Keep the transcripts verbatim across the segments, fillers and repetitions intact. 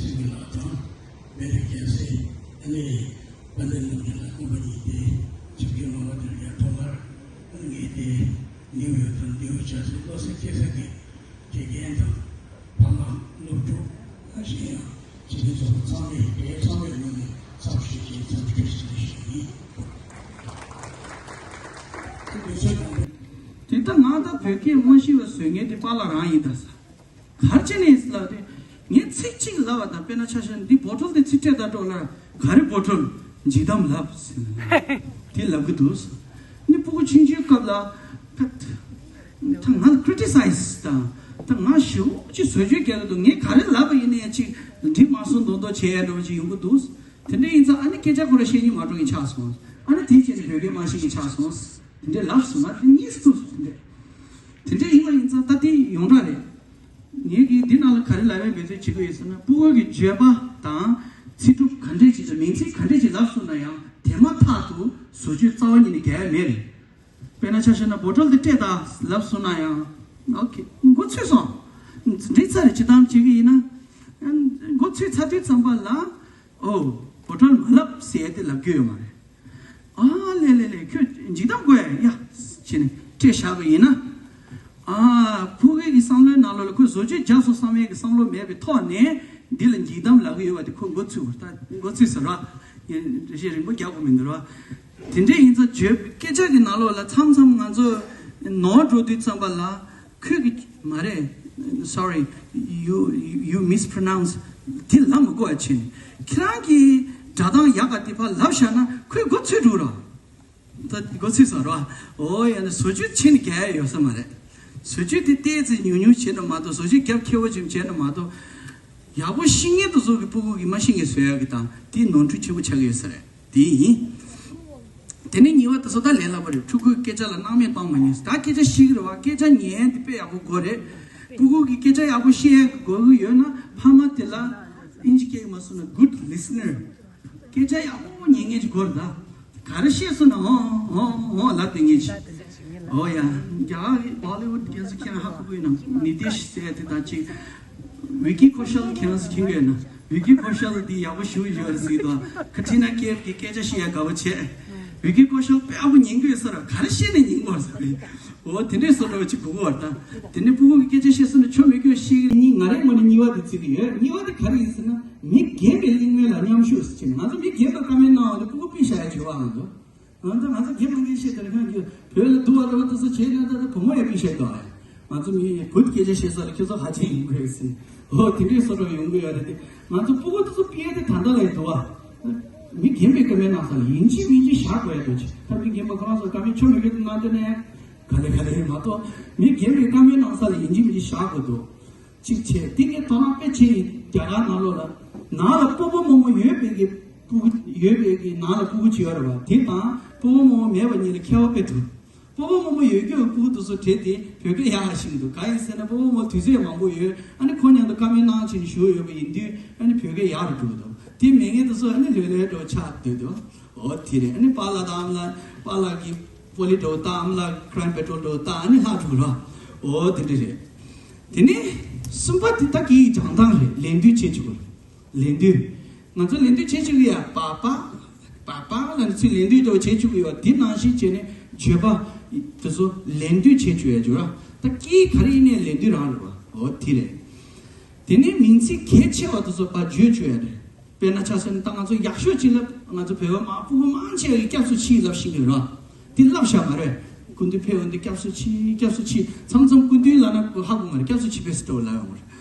སྲིད་ལགས་དང་། བེ་རི་རྒྱལ་སྲས། ཨ་ནི་དཔལ་ལྡན་རྣམ་རྒྱལ་ལགས་ཀུན་པ་གཉིས་ཏེ། ཆིབས་བསྒྱུར་ངོ་མ་དེར་ཡང་ཐོག་མར་ངས་ཏེ་ནིའུ་ཡོག་དང་ནིའུ་ཇར་སི་ལོ་སི་སྐྱེས་ས་གི་དགེ་རྒན་དང་། ཕ་མ། སློབ་ཕྲུག་ཨ་ཞེ་ཡང་ཆེད་དུ་ཚོགས་ཚང་མས་དེ་ཚང་མས་ངོས་ནས་ཚབ་ཞུས་ཀྱིས་ཚབ་ཞུས་ཞུ་ཡིན། དེ་ལྟ་ང་ད་བོད་སྐད་མ་ཤེས་པ་བཟོས་མཁན་དེ་པཱ་ལགས་རང་ཡིན་ད་ས། གར་ཅི་ནས་ལབ་དུས། ངས་ཚིག་གཅིག་ལབ་པ་དང་། དཔེར་ན་ཆ་བཞག་ན་འདི་བོ་ཊལ་དེ་ཚིག་སྤྲད་ད་འགྲོ་ལ། ག་རེ་བོ་ཊལ། འཇིགས་གཏམ་ལབ་ཟེར་ནས་དེ་ལབ་གི་འདུག་ཟེར། ནི་སྤུ་གུ་ཆུང་ཆུང་སྐབས་ལ་ད་ད་ང་ལ་ཀྲི་ཊི་སའི་ཛི་དང་། ད་ང་ཞེ་པོ་ཅིག་བཟོ་བཅོས་རྒྱག་གི་འདུག་ངས་ག་རེ་ལབ་པ་ཡིན་ནའི་ཅིག་འགྲིག་མ་སོང་མདོག་མདོག་བྱས་ཡ་འདྲ་བོ་ཅིག་ཡོང་གི་འདུག་དེ་འདྲ་ཡིན་ཙང་ཨ་ནི་སྐད་ཆ་ཁོ་རང་བཤད་སྙིང་མ་འདོད་མཁན་ཆགས་སོང་། ཨ་ནི་དེའི་རྗེས་ནས་བོད་སྐད་མ་ཤེས་མཁན་ཆགས་སོང་། དེ་འདྲའི་ལབ་སོང་ན་དེ་གཉིས་སུ་ཐུག་སོང་། དེ་འདྲ་དེ་འདྲ་ཡིན་པ་ཡིན་ཙང་ད་དེ་ཡོངས་གྲགས་རེད། ངས་ཀྱིས་འདི་ནང་ལ་ག་རེ་ལབ་ཡ་འབད་བརྩོན་བྱེད་ཀྱི་ཡོད་ཟེར་ན། སྤུ་གུ་གི་བརྗོད་པ་དང་ཚིག་གྲུབ་ག་འདྲས་ཅིག་དང་མིང་ཚིག་ག་འདྲས་ཅིག་ལབ་སོང་ན་ཡང་། དེ་མ་ཐག་ཏུ་བཟོ་བཅོས་རྩ་བ་ཉིད་ནས་རྒྱག་ཡ་མེད་རེད། དཔེར་ན་ཆ་བཞག་ན་བོ་ཊལ་དེ་སྤྲད་དང་ལབ་སོང་ན་ཡང་། ཨོ་ཁེ། མགོ་ཚོས་སོང་། འགྲིག་ཚར་རེད། སྤྱིར་བཏང་བྱེད་ཀྱི་ཡིན་ན། མགོ་ཚོས་ཚར་དུས་ཙམ་པ་ལ། ཨོ། བོ་ཊལ་མ་ལབ་ཟེར་ཡ་དེ་ལབ་རྒྱུ་ཡོད་མ་རེད། ཨ་ལེ་ལེ་ལེ། ཁྱོད་འཇིགས་གཏམ་དགོས་ཡ་བྱས་ནས་སྤྲད་བཞག་པ་ཡིན་ན། ཨ། ཕྲུ་གུ་གི་བསམ་བློའི་ནང་ལོགས་ལ་ཁོས་བཟོ་བཅོས་རྒྱག་སོང་བསམ་ཡས་ཀྱི་བསམ་བློ་མེད་པའི་ཐོག་ནས། འདི་ལ་འཇིགས་གཏམ་ལབ་ཀྱི་ཡོད་པ་དེ་ཁོ་མགོ་ཚོས་པ་རེད། ད་མགོ་ཚོས་ཟེར་བ། ཡིན། འགྲེལ་བཤད་རིང་པོ་རྒྱག་དགོས་མི་འདུག་ར། དེ་འདྲ་ཡིན་ཙང་བརྗོད། སྐད་ཆ་གི་ནང་ལོགས་ལ་མཚམས་མཚམས་ང་ཚོ་ནོར་འགྲོ་དུས་ཙམ་པ་ལ། ཁོས་ཀྱི་མ་རེད། Sorry, you, you mispronounce. དེ་ལབ་མི་དགོས་པ་བྱས་ནས། ཁྱེད་རང་གིས་སྒྲ་གདངས་ཡག་ག་དེ་ཕར་ལབ་བཞག་ན་ཁོས་མགོ་ཚོས་འགྲོ་ར། ད་མགོ་ཚོས་སོང་ར། འོ་ཡ། ནི་བཟོ་བཅོས་བྱས་ནས་རྒྱག་ཡ་ཡོད་ས་མ་རེད། བཟོ་བཅོས་དེ་ཏོག་ཙམ་ཉུང་ཉུང་བྱས་ན་མ་གཏོགས། བཟོ་བཅོས་རྒྱབ་ཁེ་པོ་ཅིག་བྱས་ན་མ་གཏོགས། ཡག་པོ་ཤེས་མཁན་དེ་ཚོ་གི་སྤུ་གུ་གིས་མ་ཤེས་མཁན་བཟོ་ཡ་གི་དང་། དེ་ནོར་འཁྲུལ་ཆེན་པོ་ཆགས་ཀྱི་ཡོད་ས་རེད། དེ་ཡིན། དེ་ནས་གཉིས་པ་དེ་ཚོ་ད་ལས་སླ་པོ་རེད། ཕྲུ་གུའི་སྐད་ཆ་ལ་སྣང་མེད་གཏོང་མ་ཉན། ད་སྐད་ཆ་བཤད་ཀྱི་རེད་བ། སྐད་ཆ་ཉན་ཡ་དེ་དཔེ་ཡག་པོ་དགོས་རེད། ཕྲུ་གུ་གིས་སྐད་ཆ་ཡག་པོ་བཤད་ཡ་དགོས་ཀྱི་ཡོད་ན། ཕ་མ་དེ་ལ་ཨིན་ཇི་སྐད་མ་སོང་ན་good listener། སྐད་ཆ་ཡག་པོ་ཉན་མཁན་ཅིག་དགོས་རེད་ད། ག་རེ་བཤད་སོང་ན་ཨོ་ཨོ་ཨོ་ལབ་བསྡད་མཁན་ཅིག། ཨོ་ཡ། རྒྱ་གར་གྱི་བོ་ལི་ཝུཌ་ཁྱེད་ཚོ་མཁྱེན་ཧ་གོ་གི་ཡོད་ན། ནི་ཏིཤ་ཟེར་དེ་དང་གཅིག། ཝི་ཀི་ཀོ་ཤལ་ཁྱེད་རང་ཚོ་མཁྱེན་གི་ཡོད་ན། ཝི་ཀི་ཀོ་ཤལ་འདི་ཡག་པོ་ཞེ་པོ་ཡོད་རེད་ཟེར་གྱི་འདུག། ཁ་ཏྲི་ན་ཀེབ་ཀྱི་སྐད་ཆ་བཤད་ཡ་དགའ་པོ་བྱས། ཝི་ཀི་ཀོ་ཤལ་དཔེ་ཡག་པོ་ཉན་གྱི་ཡོད་ས་རེད། ག་རེ་བཤད་ནས་ཉན་དགོས་ཟེར་བས། འོ་དེ་འདྲས་བཟོ་འདྲ་བ་ཅིག་དགོས་ཀྱི་ཡོད་རེད་ད། དེ་ནས་སྤུ་གུ་གི་སྐད་ཆ་བཤད་སོང་ན་ཆོ་མེད་སྐྱོ་ཤེས་ཀྱི་ཡིན། ང་རའི་ངོས་ནས་གཉིས་པ་དེ་བརྩི་གི་ཡོད། གཉིས་པ་དེ་ག་རེ་ཡིན་ཟེར་ན། མི་རྒན་པའི་གླེང་མོལ་ལ་མཉམ་ཞུགས་ཟེར་བྱས་ནས། ང་ཚོ་མི་རྒན་པའི་བཀའ་མོལ་གནང་བ་དེ་སྤུ་གུ་ཕུད་བཞག་ཡ་བྱེད་པ་ང་ཚོ། ང་ཚོ་ང་ཚོ་རྒན་མ་རྒན་བཤད་དེ་ལ་ཁང་གི་བོད་ལ་འདུག་བ་རེད་བ། དེ་ཚོ་བྱས་ན་ད་ད་བུ་མོ་ཡང་ཕུད་བཤད་དོ། ང་ཚོ་མི་བུ་སྐད་ཆ་བཤད་ས་ལ་ཁྱོད་ཚོ་ཧ་ཅང་ཡོང་གི་རེད་ཟེར། ཨོ་དེ་འདྲས་བཟོ་འདྲ་ཡོང་གི་ཡོད་རེད་དེ། ང་ཚོ་སྤུ་གུ་དེ་ཚོ་ཕུད་ཡ་དེ་ད་ལྟ་ལ་ཡིན་འདུག་བ། མི་རྒན་པའི་བཀའ་མོལ་གནང་ས་ལ་ཡིན་གཅིག་མིན་གཅིག་བཞག་དགོས་ཡ་འདུག་ཅིག། ད་མི་རྒན་པ་ཁོ་རང་ཚོ་བཀའ་མོལ་ཆོ་མེད་སྐྱོ་གནང་དེ་ནས་ག་ལེ་ག་ལེ་མ་གཏོགས། མི་རྒན་པའི་བཀའ་མོལ་གནང་ས་ལ་ཡིན་གཅིག་མིན་གཅིག་བཞག་དགོས་འདུག། གཅིག་བྱས། དེ་ངས་དོ་སྣང་དཔེ་བྱས་ཡིན། རྒྱ་གར་ནང་ལོགས་ལ་ནང་ལ་སྤོ་བོ་རྨོ་མོ་ཡོད་པའི་གི་སྤུ་གུ། ཡོད་པའི་གི་ནང་ལ་སྤུ་གུ་ཅིག་ཡོད་རེད་བ། དེ་དང་སྤོ་བོ་རྨོ་མོ་མེད་པ་གཉིས་ལ་ཁྱད་པར་དཔེ་འདུག། སྤོ་བོ་རྨོ་མོ་ཡོད་རྒྱུ་སྤུ་གུ་དེ་ཚོ་བྲེལ་ཏེ་བོད་སྐད་ཡག་ཤེས་ཀྱི་འདུག། གང་ཡིན་ཟེར་ན་སྤོ་བོ་རྨོ་མོ་དུས་ཚོད་མང་པོ་ཡོད། ཨ་ནི་ཁོ་མཉམ་དུ་བཀའ་མོལ་གནང་བྱས་ནས་བཞུགས་ཡོད་པ་ཡིན་དུས། ཨ་ནི་བོད་སྐད་ཡག་རུ་འགྲོ་གི་འདུག། དེ་མེད་མཁན་དེ་ཚོ་ཨ་ནི་ལོས་ལོས་འགྲོ་ཆགས་སྡོད་འདུག། འོ་དེ་རེད། ཨ་ནི་པཱ་ལགས་དང་ཨ་མ་ལགས། པཱ་ལགས་ཀྱི་པོ་ལི་འདྲ་བོ་བཏང་། ཨ་མ་ལགས་ཀྱི་ཁྲའིམ་པེ་ཊྲོལ་འདྲ་བོ་བཏང་། ཨ་ནི་ལྷག་འགྲོ་ར། འོ་དེ་འདྲ་རེད། དེ་ནས་གསུམ་པ་དེ་ད་སྐད་ཡིག་སྦྱང་སྟངས་རེད། ལན་འདེབས་བྱེད་བཅུག་གི་རེད། ལན་འདེབས། ང་ཚོ་ལན་འདེབས་བྱེད་བཅུག་གི་ཡ། པཱ་པཱ། པཱ་པཱ་ལབ་ནས་ཚུར་ལན་འདེབས་འདྲ་བོ་བྱེད་བཅུག་གི་ཡོད། དེ་ནང་བཞིན་བྱས་ནས་བརྗོད་པ་དེ་ཚོ་ལན་འདེབས་བྱེད་བཅུག་ཡ་བཅུག་ར། ད་སྐད་ཡིག་ག་རེ་ཡིན་ནའི་ལན་འདེབས་རང་རེད་བ། འོ་དེ་རེད། དེ་ནས་མིང་ཚིག་གལ་ཆེ་བ་དེ་ཚོ་ཕར་བརྗོད་བཅུག་ཡ་རེད། དཔེར་ན་ཆ་བཞག་ན་ད་ང་ཚོ་ཡག་ཤོས་ཅིག་ལ། ང་ཚོ་བོད་པ་མང་པོ་མང་ཆེ་བས་སྐྱབས་སུ་མཆི་ལབ་ཤེས་ཀྱི་རེད། དེ་ལབ་བཞག་མ་རེད། སྐུ་མདུན་ཕེབས་ཡོང་དུས་སྐྱབས་སུ་མཆི། སྐྱབས་སུ་མཆི། མཚམས་མཚམས་སྐུ་མདུན་ལབ་ན་ཧ་གོ་མ་རེད། སྐྱབས་སུ་མཆི་ཕེབས་སུ་འགྲོ་ལབ་ཡོང་མ་རེད།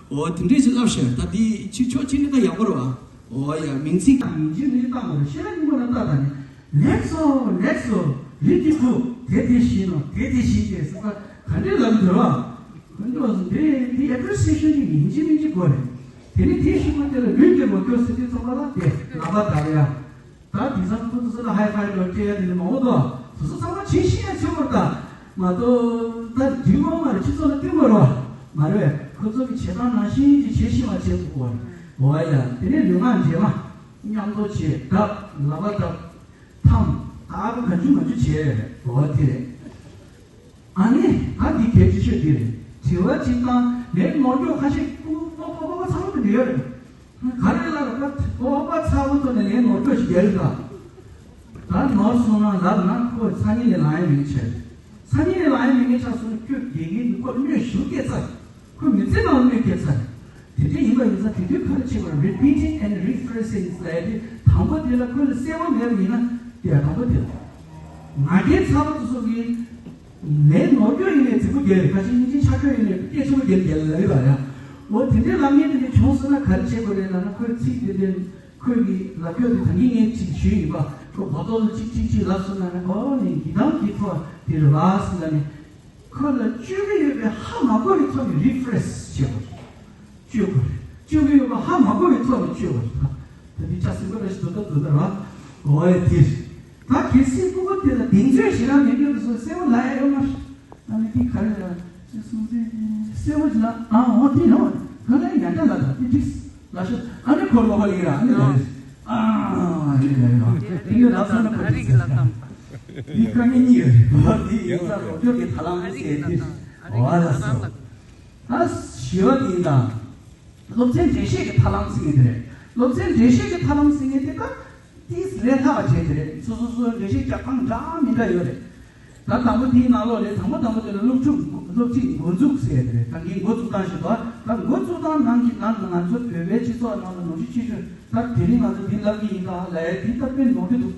འོ་དེ་འདྲས་ཅིག་ལབ་བཞག། ད་དེ་ཅིག་ཕྱོགས་གཅིག་ནས་ད་ཡག་པོ་རེད་བ། འོ་ཡ། མིང་ཚིག་ཡིན་གཅིག་མིན་གཅིག་བཏང་དགོས་རེད། ཤེས་རབ་སྙིང་པོ་ནང་ལྟ་ད་ནི། ལེགས་སོ། ལེགས་སོ། རིགས་ཀྱི་བུ། དེ་དེ་བཞིན་ནོ། དེ་དེ་བཞིན་ཏེ་ཟེར་བ་ག་འདྲས་ལབ་འདུག་ར། ཁོང་ཚོ་འདི་འདི་ཨེ་པི་རི་སི་ཨེ་ཤན་ཅིག་ཡིན་གཅིག་མིན་གཅིག་དགོས་རེད། དེ་ནི་དེ་ཞིག་མ་དེ་ལ་ལུས་ཀྱི་ལོ་སྐྱོ་ཟེར་དུས་ཙམ་པ་ལ་དེ་ལག་པ་བརྡབ་ཡ། ད་དེང་སང་ཁོ་ཚོ་ཚོ་ལ་ཧའི་ཕའི་འགྲོ་སྤྲད་ཡ་དེ་ནི་མང་པོ་འདུག། དེ་ཚོ་ཚང་མ་བྱེད་ཤེས་ཡ་ཚོད་དགོས་ད། མ་གཏོགས་ད་འདུས་མ་མ་རེད། སྤྱི་ཚོགས་ལ་བསྟན་དགོས་རེད་བ། མ་རེད་བས། ཁོ་ཚོ་གི་བྱེད་སྟངས་ནང་བཞིན་གྱི་བྱེད་ཤེས་པ་བྱེད་དགོས་རེད། འོ་ཡ། དེ་ནས་ལུས་ངག་འབྲེལ་མ་མཉམ་དུ་བྱེད། བརྡབ། ལག་པ་བརྡབ། འཐམ། ད་ག་ག་འཇུ་མ་འཇུ་བྱེད། འོ་དེ་རེད། ཨ་ནི་ད་འདི་གལ་ཆེ་ཤོས་འདི་རེད། དྲི་བ་གཅིག་དང་ལན་ངོ་སྐྱོག་ཁ་ཤས་ཀུ་ཀུ་ཀུ་ཀུ་ཀུ་ཚང་མ་འདི་ཡོད་རེད། ག་རེ་ལབ་ར་པ་ཨོ་པ་ཚ་བོ་ཐོག་ནས་ལན་ནོར་སྐྱོ་ཞིག་རྒྱལ་ག་ད་ནོར་སོང་ན་ལབ་ན་ཁོ་ཚ་ཉིན་ལས་ལང་ཡ་མེད་ཆེ། ཚ་ཉིན་ལས་ལང་ཡ་མེད་ངེས་ཆགས་སོང་ན་ཁྱོད་དགེ་རྒན་གྱི་ཁོ་གནོད་ཞུ་སྐད་ཚར། ཁོ་མི་ཚེ་ནང་གནོད་སྐད་ཚར། དེ་འདྲ་ཡིན་པ་ཡིན་ཙང་དེ་དུས་ག་རེ་བྱེད་དགོས་རེད། Repeating and rephrasing ལབ་ཡ་དེ་དང་པོ་དེ་ལ་ཁོ་ལ་གསལ་བོ་མེད་པ་ཡིན་ན་དེ་ཡང་དང་པོ་དེ་ལ། ང་རྒྱལ་ཚ་བོ་དེ་ཚོ་གིས་ལན་ནོར་སྐྱོ་ཡིན་ནའི་རྫིག་པོ་རྒྱལ་རེད། ཁ་ཤས་སྙིང་རྗེ་ཆགས་སྐྱོ་ཡིན་ནའི་སྐད་ཆེན་པོ་རྒྱལ་རྒྱལ་ལ་ཡོད་པ་རེད། འོ་དེ་འདྲའི་ལབ་མཁན་དེ་འདྲ་བྱུང་སོང་ན་ག་རེ་བྱེད་དགོས་རེད་ལབ་ན་ཁོས་ཚིག་དེ་འདྲའི་ཁོས་ཀྱི་ལབ་སྐྱོ་དེ་ད་གིན་ངས་ཅིག་ཞུས་ཡིན་པ། ཁོ་སྒོ་ཏོག་ལ་ཅིག་ཅིག་ཅིག་ལབ་སོང་ན་ནི་ཨོ་ནི་འདི་དང་འདི་ཐོག་དེ་རེད་བ་ཟེར་ལབ་ནས་ཁོ་ལ་བཅོས་མི་ཡོད་པའི་ཧ་མ་གོ་བའི་ཐོག་ནས་rephrase བྱེད་དགོས་རེད། བཅོས་དགོས་རེད། བཅོས་མི་ཡོད་པ་ཧ་མ་གོ་བའི་ཐོག་ནས་བཅོས་དགོས་རེད། ད་འདི་ཆ་སྲིད་པ་རེ་ཞིག་འདུག་ད་འདུག་ད་ར་འོ་ཡ་དེ་རེད། ད་གལ་སྲིད་སྤུ་གུ་དེ་ལ་གདེང་ཚོད་ཞེ་དྲག་མེད་མཁན་དེ་ཚོ་གསལ་བོ་ལབ་ཡ་ཡོད་མ་རེད། ཨ་ནི་དེ་ག་རེ་ལ་ཅི་གསུང་ཚེ་གསལ་བོ་ཅི་ལ་ཨ་འོ་དེ་ཡོང་ག་ལ་ཡ་འདྲ་ལ་ད་དེ་དྲིས་ལ་ཤོད། ཨ་ནི་ཁོ་ལོ་ཧ་ལི་ར་ཨ་ནི་ལ་ཨ་ཨ་ནི་ལ་ཡོང་དེ་ཡོད་ལ་སོ་ན་ཁོ་དྲིས་ཟེར། དེ་དཀའ་ངལ་གཉིས་ཡོད་རེད། འོ་དེ་ཡིན་ཙང་ལོ་སྐྱོ་གི་ཐ་ལང་ཟེར་དེ་འོ་ལ་སོ། ད་བཞི་བ་དེ་ཡིན་ད། སློབ་ཚན་འགྲེལ་བཤད་ཀྱི་ཐབས་ལམ་ཟེར་མཁན་དེ་རེད། སློབ་ཚན་འགྲེལ་བཤད་ཀྱི་ཐབས་ལམ་ཟེར་མཁན་དེ་ད་ཏིས་ལས་སླ་བ་བྱས་དེ་རེད། སོ་སོ་སོའི་འགྲེལ་བཤད་རྒྱག་སྟངས་འདྲ་མི་འདྲ་ཡོད་རེད། ད་དང་པོ་དེའི་ནང་ལོགས་ལས་དང་པོ་དང་པོ་དེ་ལ་སློབ་ཕྲུག་སློབ་ཁྲིད་འགོ་འཛུགས་ཟེར་དེ་རེད། ད་གིན་འགོ་བཙུགས་སྟངས་ཞིག་འདུག་ད་འགོ་བཙུགས་སྟངས་ནང་གི་ནང་ང་ཚོ་བོད་པའི་སྤྱི་ཚོགས་ནང་ལ་ནོར་འཁྲུལ་ཆེ་ཤོས་ད་དེ་རིང་ང་ཚོ་འདི་ལབ་ཀྱི་ཡིན་ད་ལབ་ཡ་འདི་ད་དཔེ་ནོར་འཁྲུལ་འདུག་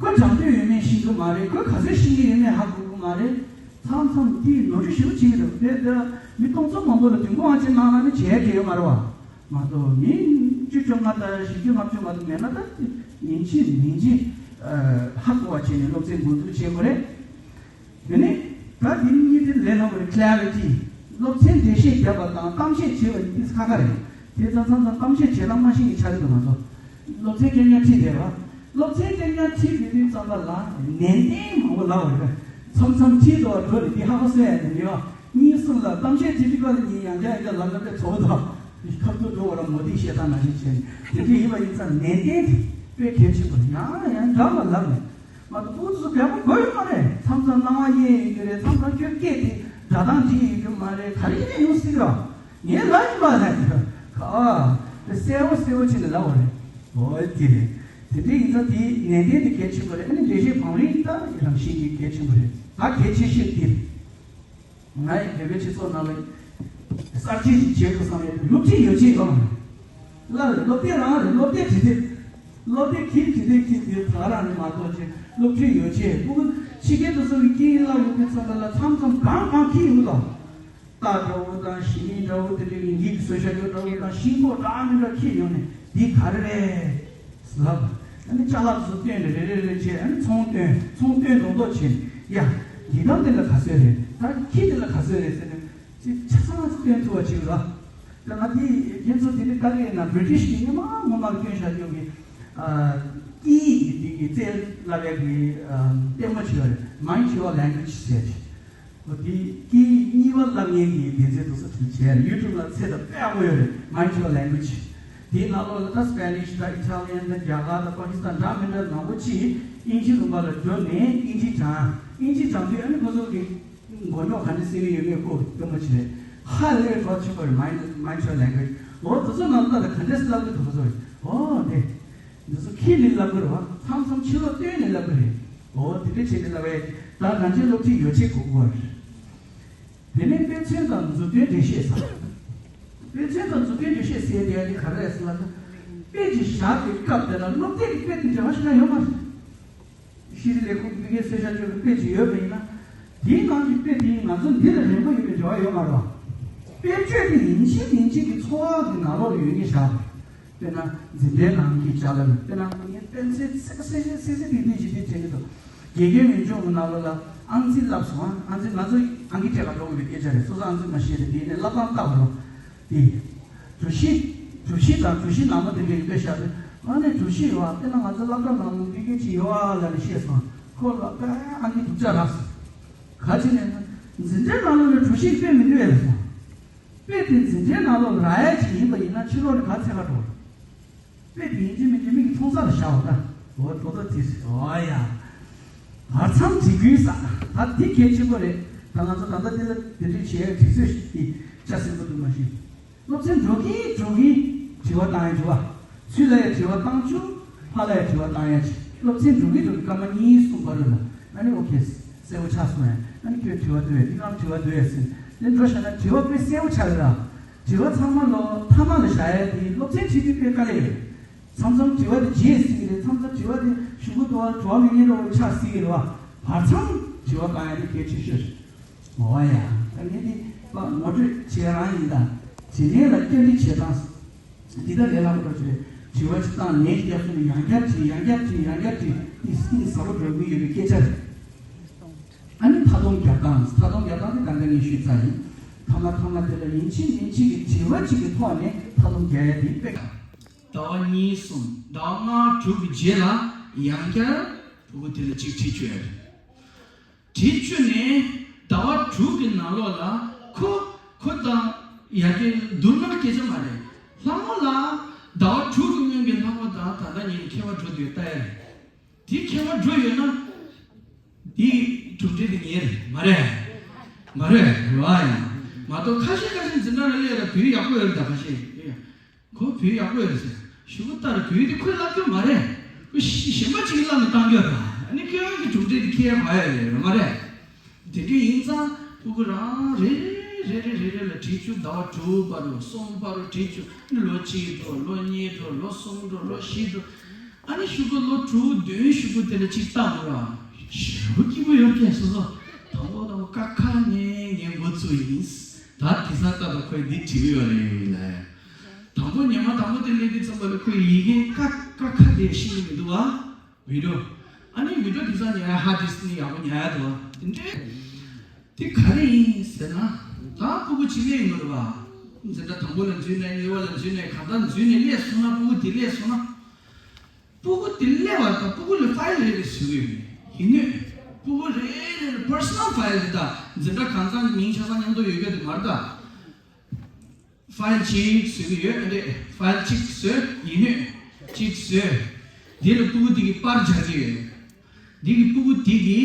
ཁོ་སྦྱང་འདོད་ཡོད་མེད་ཤེས་ཀྱི་མ་རེད། ཁོ་ག་ཚོད་ཤེས་ཀྱི་ཡོད་མེད་ཧ་གོ་གི་མ་རེད། མཚམས་མཚམས་དེའི་ནོར་འཁྲུལ་ཞེ་པོ་བྱེད་ཀྱི་འདུག་དེ་ལྟར་མི་སྟོང་ཚོ་མང་པོ་ལ་བདུན་གོང་ཨ་ཅེ་གནང་ན་ནི་བྱས་ཀྱི་ཡོད་མ་རེད་བ། མ་གཏོགས་མི་བཅུ་བཅོ་ལྔ་དང་བཞི་བཅུ་ལྔ་བཅུ་མ་གཏོགས་མེད་ན་ད་ཉིན་གཅིག་ཉིན་གཅིག་ཧ་གོ་བ་བྱས་ནས་སློབ་ཚན་འགོ་འཛུགས་བྱེད་དགོས་རེད། དེ་ནས་ད་དེ་ནི་གཉིས་དེ་ལས་སླ་པོ་རེད། Clarity། སློབ་ཚན་འགྲེལ་བཤད་བརྒྱབ་པ་དང་གཏམ་བཤད་བྱེད་པ་གཉིས་ཁ་ཁ་རེད། དེ་ཙམ་མཚམས་མཚམས་གཏམ་བཤད་བྱེད་སྟངས་མ་ཤེས་ཀྱི་ཆགས་ཀྱི་འདུག་ང་ཚོ། སློབ་ཚན་རྐྱང་རྐྱང་ཁྲིད་བསྡད་པ། སློབ་ཚན་རྐྱང་རྐྱང་ཁྲིད་བསྡད་དུས་ཙམ་པ་ལ་ནན་ཏན་མང་པོ་ལབ་པ་རེད། མཚམས་མཚམས་ཁྲིད་དོ་འགྲོ་རེད། དེ་ཧ་གོ་སོང་ཡ་ནི་ཡོད། གཉིས་གསུམ་ལ་གཏམ་བཤད་ཁྲིད་དུས་སྐབས་ལ་ཉིན་ཡང་བསྐྱར་ཡང་བསྐྱར་ལབ་ན་དཔེ་ཚོགས་དང་། ཁབ་ཏུ་འགྲོ་བ་ལ་མོ་ཏིག་བཤད་སྟངས་ནང་བཞིན་བྱས་ནས་དེ་འདྲ་ཡིན་པ་ཡིན་ཙང་ནན་ཏན་དེ་དཔེ་གལ་ཆེན་པོ་རེད། ཡང་ཡང་འདྲ་མ་ལབ་ནས། མ་གཏོགས་ཁོང་ཚོ་བལ་པོ་དགོས་ཡོད་མ་རེད། མཚམས་མཚམས་སྣང་བ་གཡེང་ཡོད་ཀྱི་རེད། མཚམས་མཚམས་ཁྱོད་སྐད་དེ་སྒྲ་གདངས་འདྲིས་ཡོད་ཀྱི་མ་རེད། ག་རེ་ཡིན་ན་ཡོང་སྲིད་ར། ངས་ལབ་ཡིན་པ་ལ་ཡིན་ག་དེ་གསལ་བོ་གསལ་བོ་བྱས་ནས་ལབ་པ་རེད། འོ་དེ་རེད། དེ་འདྲ་ཡིན་ཙང་དེའི་ནན་ཏན་དེ་གལ་ཆེན་པོ་རེད། ཨ་ནི་འགྲེལ་བཤད་བང་རིམ་ད་རང་བཞིན་གྱིས་གལ་ཆེན་པོ་རེད། ད་གལ་ཆེ་ཤོས་དེ་རེད། ང་ཡི་བོད་པའི་སྤྱི་ཚོགས་ནང་ལ་གསར་བརྗེ་ཞིག་བྱེད་དགོས་བསམ་ཡོད་དེ་སློབ་ཁྲིད་ཡོ་བྱད་ཡོད་མ་རེད། སློབ་དེབ་རང་རེད། སློབ་དེབ་བྲིས་དེབ། སློབ་དེབ་ཁྱེར་བྲིས་དེབ་ཁྱེར་དེ་ད་རང་རེད་མ་གཏོགས་ཅིག་སློབ་ཁྲིད་ཡོ་བྱད་ཕྲུ་གུ་ཕྱི་རྒྱལ་དུ་སོང་བའི་སྐད་ཡིག་བསླབ་ཡོང་དུས་ཙམ་པ་ལ་མཚམས་མཚམས་གང་གང་ཁྱེར་ཡོང་དང་། རྟ་འདྲ་བོ་དང་ཞི་ལི་འདྲ་བོ་དེ་འདྲའི་འགྱིག་བཟོ་བྱ་རྒྱུ་འདྲ་བོ་དང་ཤིང་ཏོག་འདྲ་མི་འདྲ་ཁྱེར་ཡོང་ནས་འདི་ག་རེ་རེད། ལབ། ཨ་ནི་ཅ་ལག་ཚོ་བཏོན་ནས་རེ་རེ་རེ་བྱས། ཨ་ནི་ཚོང་བཏོན། ཚོང་བཏོན་རྡོག་རྡོག་བྱས་ནས་ཡ། འདི་དང་འདི་ལ་ག་ཚོད་རེད། ད་ཁྱི་འདི་ལ་ག་ཚོད་རེད་ཟེར་ནས་ཅི་ཆ་ཚང་བཏོན་ཐུབ་པ་ཅིག་ལ། ད་ང་དེ་ཁྱེད་ཚོ་དེ་འདྲ་ལྟ་གི་ཡིན་ན་བྷི་རི་ཊི་ཤི་གི་སྔོན་མ་སྔོན་མ་བཏོན་བཞག་རྒྱུ་གི་ཨ། སྐད་ཡིག་གི་དེ་གི་རྩལ་བསླབ་ཡག་གི་ཨ། ལྟད་མོ་ཅིག་ཡོད་རེད། My Chewa Language ཟེར་ཅིག་འོ་དེ་སྐད་ཡིག་གཉིས་པ་བསླབ་མཁན་གྱི་སྡེ་ཚན་དེ་ཚོ་དེ་བྱས་ཡུ་ཊུབ་ལ་ཚད་ད་དཔེ་ཡག་པོ་ཡོད་རེད། My Chewa Language། དེའི་ནང་ལོགས་ལ་ད་སི་པེ་ནིཤ་དང་ཨི་ཊ་ལི་ཡན་དང་རྒྱ་གར་དང་པ་ཀི་སི་ཐན་འདྲ་མི་འདྲ་མང་པོ་ཅིག་དབྱིན་ཇི་ལུང་པ་ལ་འགྲོ་ནས་དབྱིན་ཇི་སྦྱང་། དབྱིན་ཇི་སྦྱང་དུས་ཨ་ནི་ཁོ་ཚོ་གི་མགོ་རྙོག་ག་འདྲ་སེལ་གྱི་ཡོད་མེད་ཁོ་སྟོན་པ་ཅིག་རེད། ཧ་ལས་གྲོགས་ཆེན་པོ་རེད། My My Chewa Language། འོ་དེ་ཚོ་ནང་ལ་ད་ག་འདྲ་སེ་བསླབ་གི་འདུག་ཁོ་ཚོ་རེད། འོ་དེ། འདི་ཚོ་ཁྱི་ལས་སླ་པོ་རེད་བ། མཚམས་མཚམས་ཕྱི་ལོགས་སྟོན་ནས་སླ་པོ་རེད། འོ་དེ་འདྲ་བྱས་ནས་སླ་བས་ད་ང་ཚོའི་སློབ་ཁྲིད་ཡོ་བྱད་དགོས་ཀྱི་རེད། དེ་ནས་དཔེ་མཚོན་དང་མཛུབ་སྟོན་འགྲེལ་བཤད་ཟེར། དཔེ་མཚོན་དང་མཛུབ་སྟོན་འགྲེལ་བཤད་ཟེར་དེ་ཡང་དེ་ག་རེ་རེད་ཟེར་ན། དཔེ་ཅིག་བཞག་པའི་སྐབས་དེ་ལ་སློབ་དེབ་ཀྱི་དཔེ་དེ་འབྲེལ་བ་ཞིག་ན་ཡོད་མ་རེད། ཤེས་རིག་ལས་ཁུངས་ཀྱི་དཔེ་སྐད་གསོལ་ཞབས་ཞུ་གི་དཔེ་ཅིག་ཡོད་པ་ཡིན་ན། དེའི་ནང་གི་དཔེ་དེ་ང་ཚོ་འདི་ལ་རན་པོ་ཡོད་པའི་འབྲེལ་བ་ཡོད་མ་རེད་བ། དཔེར་བརྗོད་དེ་ཡིན་གཅིག་མིན་གཅིག་གི་འཚོ་བ་གི་ནང་ལོགས་ལ་ཡོད་ངེས་བཞག་དཔེར་ན་འཛིན་གྲྭའི་ནང་གི་ཅ་ལག་དཔེར་ན་ངས་དཔེ་མཚོན་གསལ་གསལ་གསལ་གསལ་གསལ་དེ་འདི་ཞིག་དེ་དྲན་གྱི་འདུག་དགེ་རྒན་ཡོན་ཆུང་གི་ནང་ལོགས་ལ་ཨང་རྩིས་བསླབས་སོང་ཨ། ཨང་རྩིས་ང་ཚོ་ཨང་ཀི་སྤྲད་ག་འགྲོ་དགོས་པའི་སྐད་ཆ་རེད། སོ་སོ་ཨང་རྩིས་མ་ཤེས་རེད། དེ་ནས་བསླབ་སྟངས་ལྟ་བ་རོ། དེ། གྲུ་བཞི། གྲུ་བཞི་དང་གྲུ་བཞི་ནག་མོ་དེ་འདྲ་ཡོད་པའི་ཤག་དེ། ཨ་ནི་གྲུ་བཞི་ཡོད་ཨ། དཔེར་ན་ང་ཚོ་སློབ་གྲྭ་ནང་ལ་འདི་སྐད་ཅིག་ཡོད་ཨ་ལབ་ནས་བཤད་སོང་། ཁོ་ལ་དཔེ་ཨ་ནི་སྡུག་ཅག་རག་སོང་། ག་ཅི་ནས་ན་འཛིན་གྲྭའི་ནང་ལོགས་ལ་གྲུ་བཞི་དཔེ་མི་འདུག་ཨེ་ལབ་སོང་། དཔེ་དེ་འཛིན་གྲྭའི་ནང་ལོགས་ལ་རག་ཡ་ཅིག་ཡིན་པ་ཡིན་ན་ཕྱི་ལོགས་ནས་ག་ཚད་ག་འགྲོ། དཔེ་དེ་ཡིན་གཅིག་མིན་གཅིག་མིག་གིས་མཐོང་ས་ལ་བཞག་པ་ད། འོ་དོ་དོ་དེ་ཟེར་འོ་ཡ། བར་མཚམས་འབྲི་དགོས་ས། ད་འདི་གལ་ཆེན་པོ་རེད། ད་ང་ཚོ་ད་ལྟ་འདི་ལ་དེ་འདྲའི་བྱེད་ཡ་དུས་ཚོད་ཞིག་གི་ཆ་ཟིན་པོ་འདུག་མ་གཞི། སློབ་ཚན་འགྲོ་གིན་འགྲོ་གིན། དྲི་བ་བཏང་ཡ་དྲི་བ། ཚུར་ལ་ཡ་དྲི་བ་བཏང་བཅུག་ཕར་ལ་ཡ་དྲི་བ་བཏང་ཡ་ཅིག་སློབ་ཚན་འགྲོ་གི་འགྲོ་གི་སྐར་མ་གཉིས་གསུམ་བར་དུ་ལ་ཨ་ནི་ཨོ་ཁེ་གསལ་པོ་ཆགས་སོང་ཡ། ཨ་ནི་ཁྱོད་དྲི་བ་འདོད་ཡ་འདི་གང་དྲི་བ་འདོད་ཡ་ཟེར་ནས་འགྲོ་བཞག་ན་དྲི་བ་དཔེ་གསལ་པོ་ཆགས་ཡོད་ར། དྲི་བ་ཚང་མ་ལོ་མཐའ་མ་ལ་བཞག་ཡ་དེ་སློབ་ཚན་ཁྲིད་དུས་དཔེ་དཀའ་ལས་ཡོད། མཚམས་མཚམས་དྲི་བ་དེ་རྗེས་ཟིན་གི་རེད། མཚམས་མཚམས་དྲི་བ་དེ་གཞུག་གུ་དུ་བ་དྲི་བ་མི་ཉན་འགྲོ་བ་ཆགས་སྲིད་གི་རེད་བ། བར་མཚམས་དྲི་བ་བཏང་ཡ་དེ་གལ་ཆེ་ཤོས་རེད། འོ་ཡ། ད་ངས་འདི་པ་ངོ་སྤྲོད་བྱེད་རང་ཡིན་ད། བྱེད་ལས་ལ་བསྐྱར་འདི་བྱེད་སྟངས། འདི་ལྟར་ལས་སླ་པོ་འགྲོ་བྱེད། དྲི་བ་ཅིག་བཏང་ནས་རྒྱབ་སོང་ནས་ཡང་བསྐྱར་དྲིས། ཡང་བསྐྱར་དྲིས། ཡང་བསྐྱར་དྲིས། འདི་སྲིད་ཟབ་པོ་འགྲོ་གི་ཡོད་པའི་སྐད་ཆ་རེད། ཨ་ནི་མཐའ་སྡོམ་རྒྱབ་སྟངས། མཐའ་སྡོམ་རྒྱབ་སྟངས་དེ་ད་ལྟ་ངས་ཞུས་ཚར་ཡིན། ཐ་མ་ཐ་མ་དེ་ལ་ཡིན་གཅིག་མིན་གཅིག་གི་དྲི་བ་གཅིག་གི་ཐོག་ནས་མཐའ་སྡོམ་རྒྱག་ཡ་དེ་དཔེ། ཟླ་བ་གཉིས་གསུམ་ཟླ་བ་ལྔ་དྲུག་གི་རྗེས་ལ་ཡང་བསྐྱར་ཕྲུ་གུ་དེ་ལ་གཅིག་ཁྲིད་བཅུག་ཡ་རེད། དེ་བཅུ་ནས་ཟླ་བ་དྲུག་གི་ནང་ལོགས་ལ་ཁོ་ཁོ་དང་ཡར་རྒྱས་བསྡུར་ན་སྐད་ཆ་མ་རེད། ལྷ་མོ་ལ་ཟླ་བ་དྲུག་གི་སྔོན་གྱི་ལྷ་མོ་དང་ད་ལྟ་ཉིད་ཁྱད་པར་འགྲོ་འདུག་ལྟ་ཡ་རེད། དེ་ཁྱད་པར་འགྲོ་ཡོད་ན་དེ་གྲུབ་འབྲས་དེ་ངེས་རེད་མ་རེད། མ་རེད་རེད་བ། ཡང་མ་གཏོགས་ཁ་ཤས་ཁ་ཤས་འཛིན་གྲྭ་ལ་སླེབས་ལ་བོད་ཡག་པོ་ཡོད་རེད། ད་ཁ་ཤས་ཁོ་བོད་ཡག་པོ་ཡོད་ཟེར་ཞུ་གུ་ལྟར་བོད་དེ་ཁོས་བསླབ་རྒྱུ་མ་རེད། ཁོས་གཞན་པ་ཅིག་གིས་བསླབ་ནས་བཏང་རྒྱུ་ར། ཨ་ནི་ཁྱོད་རང་གི་གྲུབ་འབྲས་དེ་ཁྱེད་རང་བ་ཡ་རེད་རེད་མ་རེད། དེ་འདྲ་ཡིན་ཙང་ཕྲུ་གུ་རང་རེ་རེ་རེ་རེ་རེ་ལ་ཁྲིད་བཅུག་ཟླ་བ་དྲུག་བར་དུ་གསུམ་བར་དུ་ཁྲིད་བཅུག་ཨ་ནི་ལོ་གཅིག་འགྲོ། ལོ་གཉིས་འགྲོ། ལོ་གསུམ་འགྲོ། ལོ་བཞི་འགྲོ། ཨ་ནི་ཞུ་གུ་ལོ་དྲུག་བདུན་ཞུ་གུ་དེ་ལ་གཅིག་བལྟ་དགོས་ར། ཞེ་པོ་སྐྱིད་པོ་ཡོད་ཀྱང་སོ་སོ་དང་པོ་དང་པོ་ཀ་ཁ་ནས་ངས་འགོ་བཙུགས་ཡིན། ད་དེང་སང་ལྟ་དང་ཁོས་འདི་བྲིས་ཡོད་རེད་ལ། དང་པོ་ཉི་མ་དང་པོ་དེ་སླེབས་དུས་ཙམ་པ་ལ་ཁོས་ཡི་གེ་ཀ་ཀ་ཁ་དེ་ཤེས་ཀྱི་མི་འདུག་བ། བི་ཌི་ཡོ། ཨ་ནི་བི་ཌི་ཡོ་དེང་སང་ཉན་ཡ་ཧར་ཌིསྐ་ནས་ཡག་པོ་ཉན་ཡ་འདུག་བ། དེ་འདྲས། དེ་ག་རེ་ཡིན་ཟེར་ན། ད་ཕྲུ་གུ་གཅིག་སླེབས་ཡོང་གི་རེད་བ། འཛིན་གྲྭ་དང་པོ་ལ་འཛུལ་ནས་གཉིས་པ་ལ་འཛུལ་ནས་གང་ལྟར་འཛུལ་ནས་སླེབས་སོང་ན། ཕྲུ་གུ་དེ་སླེབས་སོང་ན། ཕྲུ་གུ་དེ་སླེབས་པ་དང་ཕྲུ་གུ་ལ་ཕ་ཡིལ་རེ་རེ་བཟོ་གི་ཡོད་མེད་ཡིན་ནོད། ཕྲུ་གུ་རེ་རེ་ལ་པར་སོ་ནལ་ཕ་ཡིལ་རེ། ད་འཛིན་གྲྭ་གང་ཚང་གི་མིང་ཆ་ཚང་མཉམ་དུ་ཡོད་རྒྱུ་དེ་མ་རེད་ད། ཕ་ཡིལ་གཅིག་བཟོ་གི་ཡོད་རེད། ཕ་ཡིལ་གཅིག་བཟོས་ཡིན་ནོད། གཅིག་བཟོས། དེ་ལ་ཕྲུ་གུ་དེ་གི་པར་སྦྱར་གི་ཡོད། དེ་གི་ཕྲུ་གུ་དེ་གི་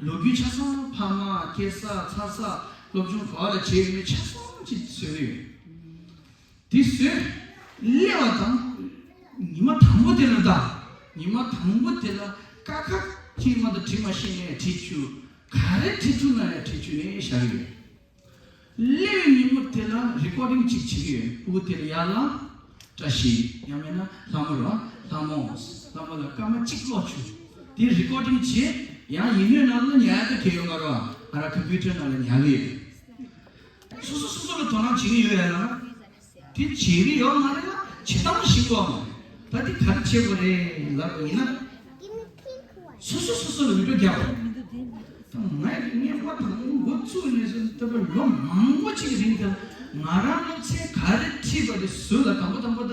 ལོ་རྒྱུས་ཆ་ཚང་། ཕ་མ། སྐྱེས་ས། འཚར་ས། སློབ་སྦྱོང་ག་བ་ལ་བྱས་ཡོད་མེད་ཆ་ཚང་གཅིག་བཟོ་གི་ཡོད། དེ་བཟོས། སླེབས་པ་དང་། ཉི་མ་དང་པོ་དེ་ལ་ད། ཉི་མ་དང་པོ་དེ་ལ་ཀ་ཁ་ཁྲིད་མ་ད་ཁྲིད་མ་ཤེས་ནའི་ཁྲིད་བཅུག་ག་རེ་ཁྲིད་བཅུག་ན་ཡང་ཁྲིད་བཅུག་ནས་བཞག་གི་ཡོད། སླེབས་པའི་ཉིན་མོ་དེ་ལ་རི་ཀོར་ཌིང་གཅིག་བྱེད་ཀྱི་ཡོད། ཕྲུ་གུ་དེ་ལ་ཡར་ལངས། བཀྲ་ཤིས། ཡང་མིན་ན་ལྷ་མོ་ར། ལྷ་མོ། ལྷ་མོ་ལ་སྐར་མ་གཅིག་ཀློག་བཅུག་དེ་རི་ཀོར་ཌིང་བྱེད། ཡང་ཡིན་ནོད་ནང་ལ་ཉར་གི་དེ་ཡོད་མ་རེད་བ། ང་རང་ཀམ་པུ་ཊར་ནང་ལ་ཉར་གི་ཡོད། སོ་སོ་སོ་སོ་ལ་དོ་སྣང་བྱེད་ཀྱི་ཡོད་ཡ་ལ། དེ་བྱེད་ཀྱི་ཡོད་མ་རེད་ལ། བྱེད་སྟངས་ཤེས་དགོས་མ་རེད། ད་དེ་ག་རེ་བྱེད་དགོས་རེད་ལབ་པ་ཡིན་ན། སོ་སོ་སོ་སོ་ལ་བི་ཌི་ཡོ་རྒྱག་དགོས། ད་ང་ཡི་ངས་པར་དང་པོ་འགོ་བཙུགས་ནས་བཟུང་ད་བར་ལོ་མང་པོ་ཅིག་གི་རིང་དེ་ང་རང་སློབ་ཚན་ག་རེ་ཁྲིད་པ་དེ་ཟུར་ལ། དང་པོ་དང་པོ་ད་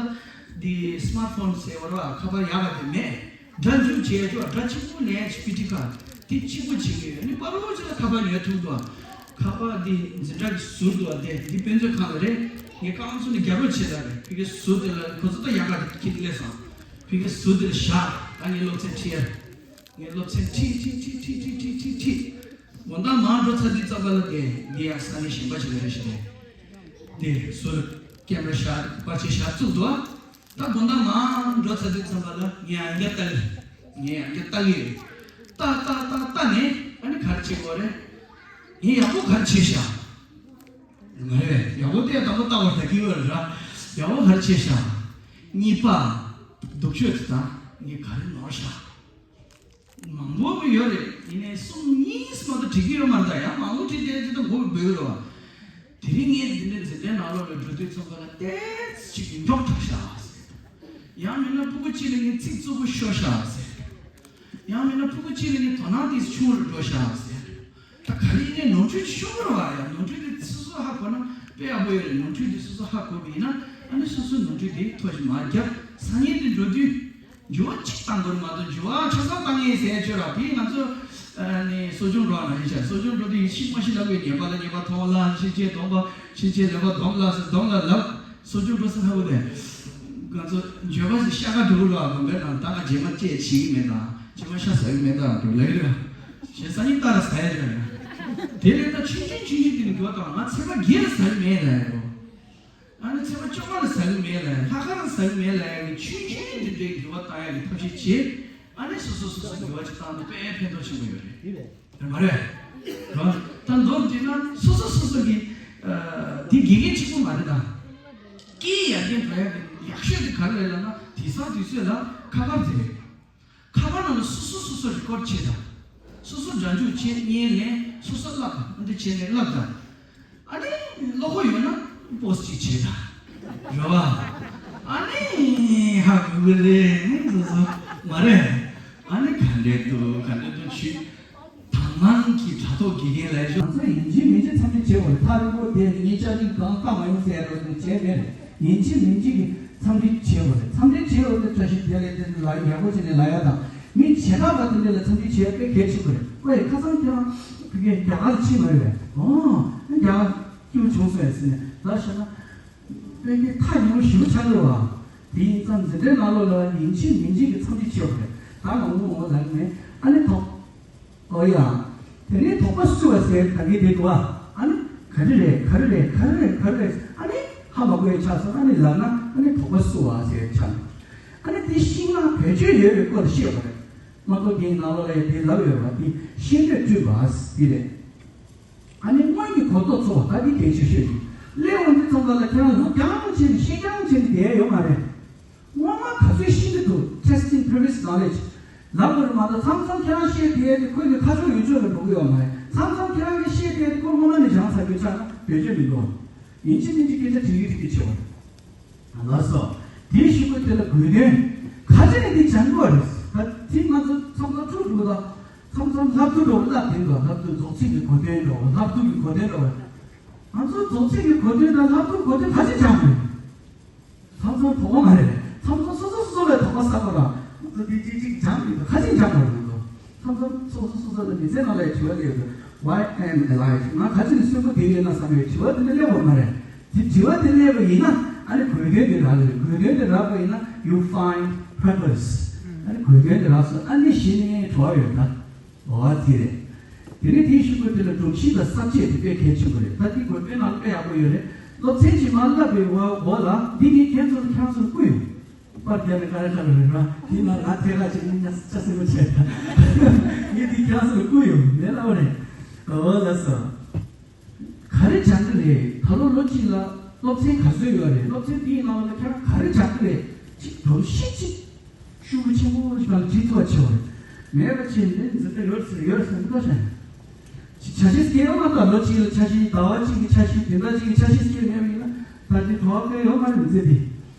འདི་སི་མར་ཕོན་ཟེར་བ་ར་བ། ཁ་པར་ཡག་ག་དེ་མེད། སྒྲ་འཇུག་བྱས་ཆོག་སྒྲ་གཅིག་པུ་ལེན་ཅིག་པི་ཊི་ཁ་དེ་གཅིག་པུ་བྱེད་ཀྱི་ཡོད། ནི་པ་རོ་ཅིག་ལ་ཁ་པར་ཉོས་ཐུབ་འདུག་ཁ་པར་འདི་འཛིན་གྲྭ་གི་ཟུར་འདུག་དེ་འདི་དཔེ་མཛོད་ཁང་ལ་རེད། ངས་རྐང་བཙུགས་ནས་རྒྱབ་རོགས་བྱེད་ད་རེད། ཕ་གི་ཟུར་དེ་ལ་ཁོ་ཚོ་ད་ཡག་ག་དེ་ཁྱེར་སླེབས་སོང་། ཕ་གི་ཟུར་དེ་ལ་བཞག་ད་ངས་སློབ་ཚན་ཁྲིད་ཡ། ངས་སློབ་ཚན་ཁྲིད་ཁྲིད་ཁྲིད། དགོང་དག་མར་འགྲོ་ཚར་དུས་ཙམ་པ་ལ་དེ་འདི་ཡང་ས་གནས་གཞན་པ་ཞིག་ལ་རེད་ཤག་དེ་ཟུར་ཀེམ་ར་བཞག་པར་ཆས་བཞག་བཙུགས་འདུག་ད་དགོང་དག་མར་འགྲོ་ཚར་དུས་ཙམ་པ་ལ་ངས་ཡང་བསྐྱར་ལྟ་གི། ངས་ཡང་བསྐྱར་ལྟ་གི་ཡོད། ལྟ་ལྟ་ལྟ་ལྟ་ནས་ཨ་ནི་ག་རེ་བྱེད་དགོས་རེད། ངས་ཡག་པོ་ག་རེ་བྱས་ཤག་ངས་ཡག་པོ་དེ་དང་པོ་ལྟ་བར་ད་གི་ཡོད་ར། ཡག་པོ་ག་རེ་བྱས་ཤག་གཉིས་པ། སྡུག་ཤོས་དེ་དང་ངས་ག་རེ་ནོར་ཤག་མང་པོ་ཡོད་རེད། ཡིན་ནའི་གསུམ་གཉིས་མ་གཏོགས་བྲིས་ཀྱི་ཡོད་མ་རེད། ད་ཡང་མང་པོ་བྲིས་ཏེ་ཅི་ལྟར་མགོ་སྦོས་རོ། དེ་རིང་ངས་འདི་འདྲའི་འཛིན་གྲྭའི་ནང་ལོགས་ལ་འགྲོ་དུས་ཙམ་པ་ལ་ཏོག་ཙམ་ཅིག་མགྱོགས་དྲགས་ཤག་ཟེར། ཡང་མིན་ན་ཕྲུ་གུ་གཅིག་ལ་ངས་ཚིག་རྩུབ་པོ་ཤོར་ཤག་ཟེར། ཡང་མིན་ན་ཕྲུ་གུ་གཅིག་ལ་ངས་དོ་སྣང་ཏོག་ཙམ་ཆུང་རུ་འགྲོ་ཤག་ཟེར། ད་ག་རེ་ཡིན་ནའི་ནོར་འཁྲུལ་ཅིག་ཤོར་གི་རེད་བ། ཡང་ནོར་འཁྲུལ་དེ་སོ་སོ་ཧ་གོ་ན་དཔེ་ཡག་པོ་ཡོད་རེད། ནོར་འཁྲུལ་དེ་སོ་སོ་ཧ་གོ་བ་ཡིན་ན་ཨ་ནི་སོ་སོའི་ནོར་འཁྲུལ་དེ་ཐོ་ཞིག་མར་བརྒྱབ། སང་ཉིན་དེ་འགྲོ་དུས། འགྱུར་བ་གཅིག་བཏང་དགོས་མ་གཏོགས་འགྱུར་བ་ཆ་ཚང་བཏང་ངེས་ཟེར་ཆོས་ར། དེ་ང་ཚོ་ཨ་ནི་གསོ་སྦྱོང་འགྲོ་བ་ནང་བཞིན་བྱ། གསོ་སྦྱོང་འགྲོ་དུས་ཤིག་མ་ཤི་ལབ་པའི་ཉེས་པ་ལ་ཉེས་པ་མཐོང་ལ། ཤི་ཆད་སྡོམ་པ། ཤི་ཆད་ལེགས་པ་སྡོམ་ལ་ཟེར་སྡོམ་ལ་ལབ། གསོ་སྦྱོང་འགྲོ་ས་ཧ་གོ་དེ། ང་ཚོ་འགྱོད་པ་ཞིག་ཤ་ཁ་འགྲོ་གི་ར། མ་འབད་ན་ད་ང་རྗེས་མ་ལྕེ་བྱེད་ཀྱི་མེད་ད། རྗེས་མ་ཤ་ཟ་གི་མེད་ད་འགྲོ་ལབ་ཀྱི་ར། གཞན་སང་ཉིན་ལྟ་ར་ཟ་ཡ་ར། དེ་ལས་ད་ཆུང་ཆུང་ཆུང་ཆུང་དེ་ནི་འགྱུར་བ་བཏང་། ང་ཚེ་མ་སྒེར་ཟ་གི་མེད་ད་ཡ་རོ། ཨ་ནི་ཚེས་པ་བཅོ་ལྔ་ལ་ཟ་གི་མེད་ལ་ལྷག་དཀར་ལ་ཟ་གི་མེད་ལ་ཡ་གི་ཆུང་ཆུང་དེ་འདྲའི་འགྱུར་བ་བཏང་ཡ་གི་ཐབས་ཤེས་བྱེད། ཨ་ནི་སོ་སོ་སོ་སོ་འགྱུར་བ་ཅིག་བཏང་ན་དཔེ་ཕན་ཐོགས་ཆེན་པོ་ཡོད་རེད། རེད་མ་རེད། རེད་བ། ད་མདོར་བསྡུས་ན་སོ་སོ་སོ་སོ་གི་ཨ་དེ་དགེ་རྒན་གཅིག་པུ་མ་རེད་ད། སྐད་ཡར་རྒྱས་འགྲོ་ཡ་གི་ཡག་ཤོས་དེ་ག་རེ་རེད་ལབ་ན་དེང་སང་དུས་ཚོད་ལ་ཁ་པར་དེ་རེད། ཁ་པར་ནང་ལ་སོ་སོ་སོ་སོ་རི་ཀོཌ་བྱེད་དང་། སོ་སོ་སྒྲ་འཇུག་བྱེད། བརྙན་ལེན། སོ་སོ་བཀླག་དང་། འདི་བྱས་ནས་བཀླག་དང་། ཨ་ནི་བློ་ཁོག་ཡོད་ན་པོ་སི་ཊི་ཅིག་བྱེད་དང་། རེད་བ། ཨ་ནི་ཧ་གོ་གི་རེད། ཨ་ནི་སོ་སོ་མ་རེད། ཨ་ནི་ག་འདྲས་འདུག་ག་འདྲས་འདུག་ཆུ་དང་བླངས་ཀྱི་དྲ་ཐོག་དགེ་རྒན་ལ་ཞུ། ང་ཚོ་ཡིན་གཅིག་མིན་གཅིག་འཚམས་འདྲི་བྱེད་དགོས་རེད། ཐག་རིང་པོ་བསྡད་ནས་ངས་བཅར་འདྲི་གང་བཏང་མ་ཡོང་ཟེར་ཡ་འདྲ་བོ་བྱས་མེད་རེད། ཡིན་གཅིག་མིན་གཅིག་གི་འཚམས་འདྲི་བྱེད་དགོས་རེད། འཚམས་འདྲི་བྱེད་དགོས་རེད། བཀྲ་ཤིས་བདེ་ལེགས་དེ་ལ་ཡག་པོ་བྱས་ནས་ལབ་ཡ་དང་། མི་བྱེ་བྲག་པ་དེ་འདྲ་ལ་འཚམས་འདྲི་བྱེད་ཡ་དཔེ་གལ་ཆེན་པོ་རེད། ཨོ་ཡ། ཁ་སང་ཁྱེད་རང་ཕ་གིར་རྒྱ་གར་ལ་ཕྱིན་མ་རེད་པས། ཨོ། རྒྱ་གར་སྐྱིད་པོ་བྱུང་སོང་ཡ་ཟེར་ནས་ལབ་བཞག་ན། དཔེ་ཁྱེད་ཐག་ཉེ་པོ་ཞེ་པོ་ཆགས་འདུག་བ། དེ་ཡིན་ཙང་འཛིན་གྲྭའི་ནང་ལོགས་ལ་ཡིན་གཅིག་མིན་གཅིག་གི་འཚམས་འདྲི་བྱེད་དགོས་རེད། ད་ང་ངོ་ངོ་ལབ་ནས་ཨ་ནི་ཐོག་ཨོ་ཡ། དེ་ནས་དོགས་པ་སུ་བ་ཟེར་ད་གི་དེ་འདུག་ཨ། ཨ་ནི་ག་རེ་རེད། ག་རེ་རེད། ག་རེ་རེད། ག་རེ་རེད། ཨ་ནི་ཧ་མ་གོ་ཡ་ཆགས་སོང་། ཨ་ནི་ལབ་ན་ཨ་ནི་དོགས་པ་སུ་བ་ཟེར་ཆགས། ཨ་ནི་དེ་ཤེས་ན་བེད་སྤྱོད་ཡོད་པའི་སྐོར་ཤེས་པ་རེད། མ་གཏོགས་དེའི་ནང་ལོགས་ལ་ཡ་དེ་ལབ་ཡོད་པ་དེ་ཤེས་འདོད་སྤྲུལ་པ་དེ་རེད། ཨ་ནི་སྔོན་གྱི་གོ་རྟོགས་ཚོར་བ་ད་དེ་གལ་ཆེ་ཤོས་ཡིན། སླེབས་འོང་དུས་ཙམ་པ་ལ་ཁྱེད་རང་ལུགས་རྐྱང་བྱས་ནས་ཤེས་རྐྱང་བྱས་ནས་བསྡད་ཡ་ཡོད་མ་རེད། སྔོན་མ་ག་ཚོད་ཤེས་ཀྱི་འདུག testing previous knowledge ལབ་དགོས་རེད་མ་གཏོགས། མཚམས་མཚམས་ཁྱེད་རང་བཤད་དེ་དེ་ཁོས་ཀྱི་ཁ་ཕྱོགས་ཡུལ་ཕྱོགས་ལ་འགྲོ་གི་ཡོད་མ་རེད། མཚམས་མཚམས་ཁྱེད་རང་གིས་བཤད་དེ་དེ་ཁོ་སྔོན་མ་ནས་སྦྱངས་ཚར་གྱི་ཆགས་ན་བེད་སྤྱོད་མི་འདུག་ཡིན་གཅིག་མིན་གཅིག་སྐད་ཆ་དྲི་གི་དྲི་གི་བྱེད་པ་རེད། ལགས་སོ། དེའི་གཞུག་གུ་དེ་ལ་དགོས་དོན། ག་ཚོད་ནས་འདི་སྦྱང་དགོས་རེད། ད་དེ་ང་ཚོ་མཚམས་མཚམས་ཐུག་འདུག་ད། མཚམས་མཚམས་ལྷག་ཏུ་འགྲོ་ལབ་དེ་འདུག་ལྷག་ཏུ་རྫོགས་ཚིག་གི་གོ་དོན་འགྲོ། ལྷག་ཏུ་གི་གོ་དོན་འགྲོ། ང་ཚོ་རྫོགས་ཚིག་གི་གོ་དོན་དང་ལྷག་ཏུ་གོ་དོན་ག་ཚོད་སྦྱང་དགོས། མཚམས་མཚམས་དོགས་པ་མ་རེད། མཚམས་མཚམས་སོ་སོ་སོ་སོ་ལ་དོགས་པ་ཟ་དགོས་ར། ང་ཚོ་འདི་གཅིག་གཅིག་སྦྱང་དགོས་འདུག་ཁ་ཅིག་སྦྱང་དགོས་རེད། ང་ཚོ་མཚམས་མཚམས་སོ་སོ་སོ་སོ་ལ་མི་ཚེ་ནང་ལ་དྲི་བ་སླེབས་འདུག Why am I alive? ང་ག་ཅི་ནས་གསོན་པོ་བསྡད་ཡོད་ན་བསམ་པའི་དྲི་བ་དེ་འདྲ་སླེབས་པ་མ་རེད། དེ་དྲི་བ་དེ་སླེབས་པ་ཡིན་ན་ཨ་ནི་དགོས་དོན་དེ་རག་གི་རེད། དགོས་དོན་དེ་རག་པ་ཡིན་ན་you find purpose. ཨ་ནི་དགོས་དོན་དེ་རག་སོང་། ཨ་ནི་གཞི་ནས་གྲོགས་ཡོད་ད། འོ་དེ་རེད། དེ་ནས་དེའི་གཞུག་གུ་དེ་ལ་སྒྲོམ་གཞི་དང་ས་བཅད་དེ་དཔེ་གལ་ཆེན་པོ་རེད། ད་དེ་དགོས་དཔེ་ནང་དཔེ་ཡག་པོ་ཡོད་རེད། སློབ་ཚན་གཅིག་མར་བསླབས་པའི་འོག་འོག་ལ་འདི་ངས་ཁྱེད་ཚོ་ལ་ཁྱེད་ཚོར་བསྐུར་ཡོང་། པར་རྒྱབ་ནས་ཀ་རེ་ཀ་རེ་རེད་ར། དེ་ན་ང་ཐད་ཀ་ཅིག་མི་ཉག་ཆ་སེ་མོ་བྱས་ད། ངས་འདི་ཁྱེད་ཚོར་བསྐུར་ཡོང་མེད་ལབ་རེད། འོ་ལགས་སོ། ག་རེ་སྦྱང་གི་རེད། ད་ལོ་ལོ་གཅིག་ལ་སློབ་ཚན་ག་ཚོད་ཡོད་རེད། སློབ་ཚན་འདིའི་ནང་ལ་ཁྱེད་རང་ག་རེ་སྦྱང་གི་རེད། ཅིག་སྒྲོམ་གཞི་ཅིག་ཤུགས་པོ་ཆེན་པོ་ཞིག་ལ་བྲིས་ཐུབ་པ་བྱེད་པ་རེད། མེད་པ་བྱས་ནས་འཛིན་གྲྭ་ཡོད་ཟེར་ཡོད་ཟེར་མི་འདུག་ཤག་ཅིག་འཆར་གཞི་སྐྱེལ་ཡོང་མ་གཏོགས་ལོ་གཅིག་ལ་འཆར་གཞི་ཟླ་བ་གཅིག་གི་འཆར་གཞི་བདུན་ཟླ་གཅིག་གི་འཆར་གཞི་སྐྱེལ་མེད་པ་ཡིན་ན་ད་ལྟའི་གྲོགས་སྐལ་ཡོད་མ་རེད་མི་ཚེ་འདི།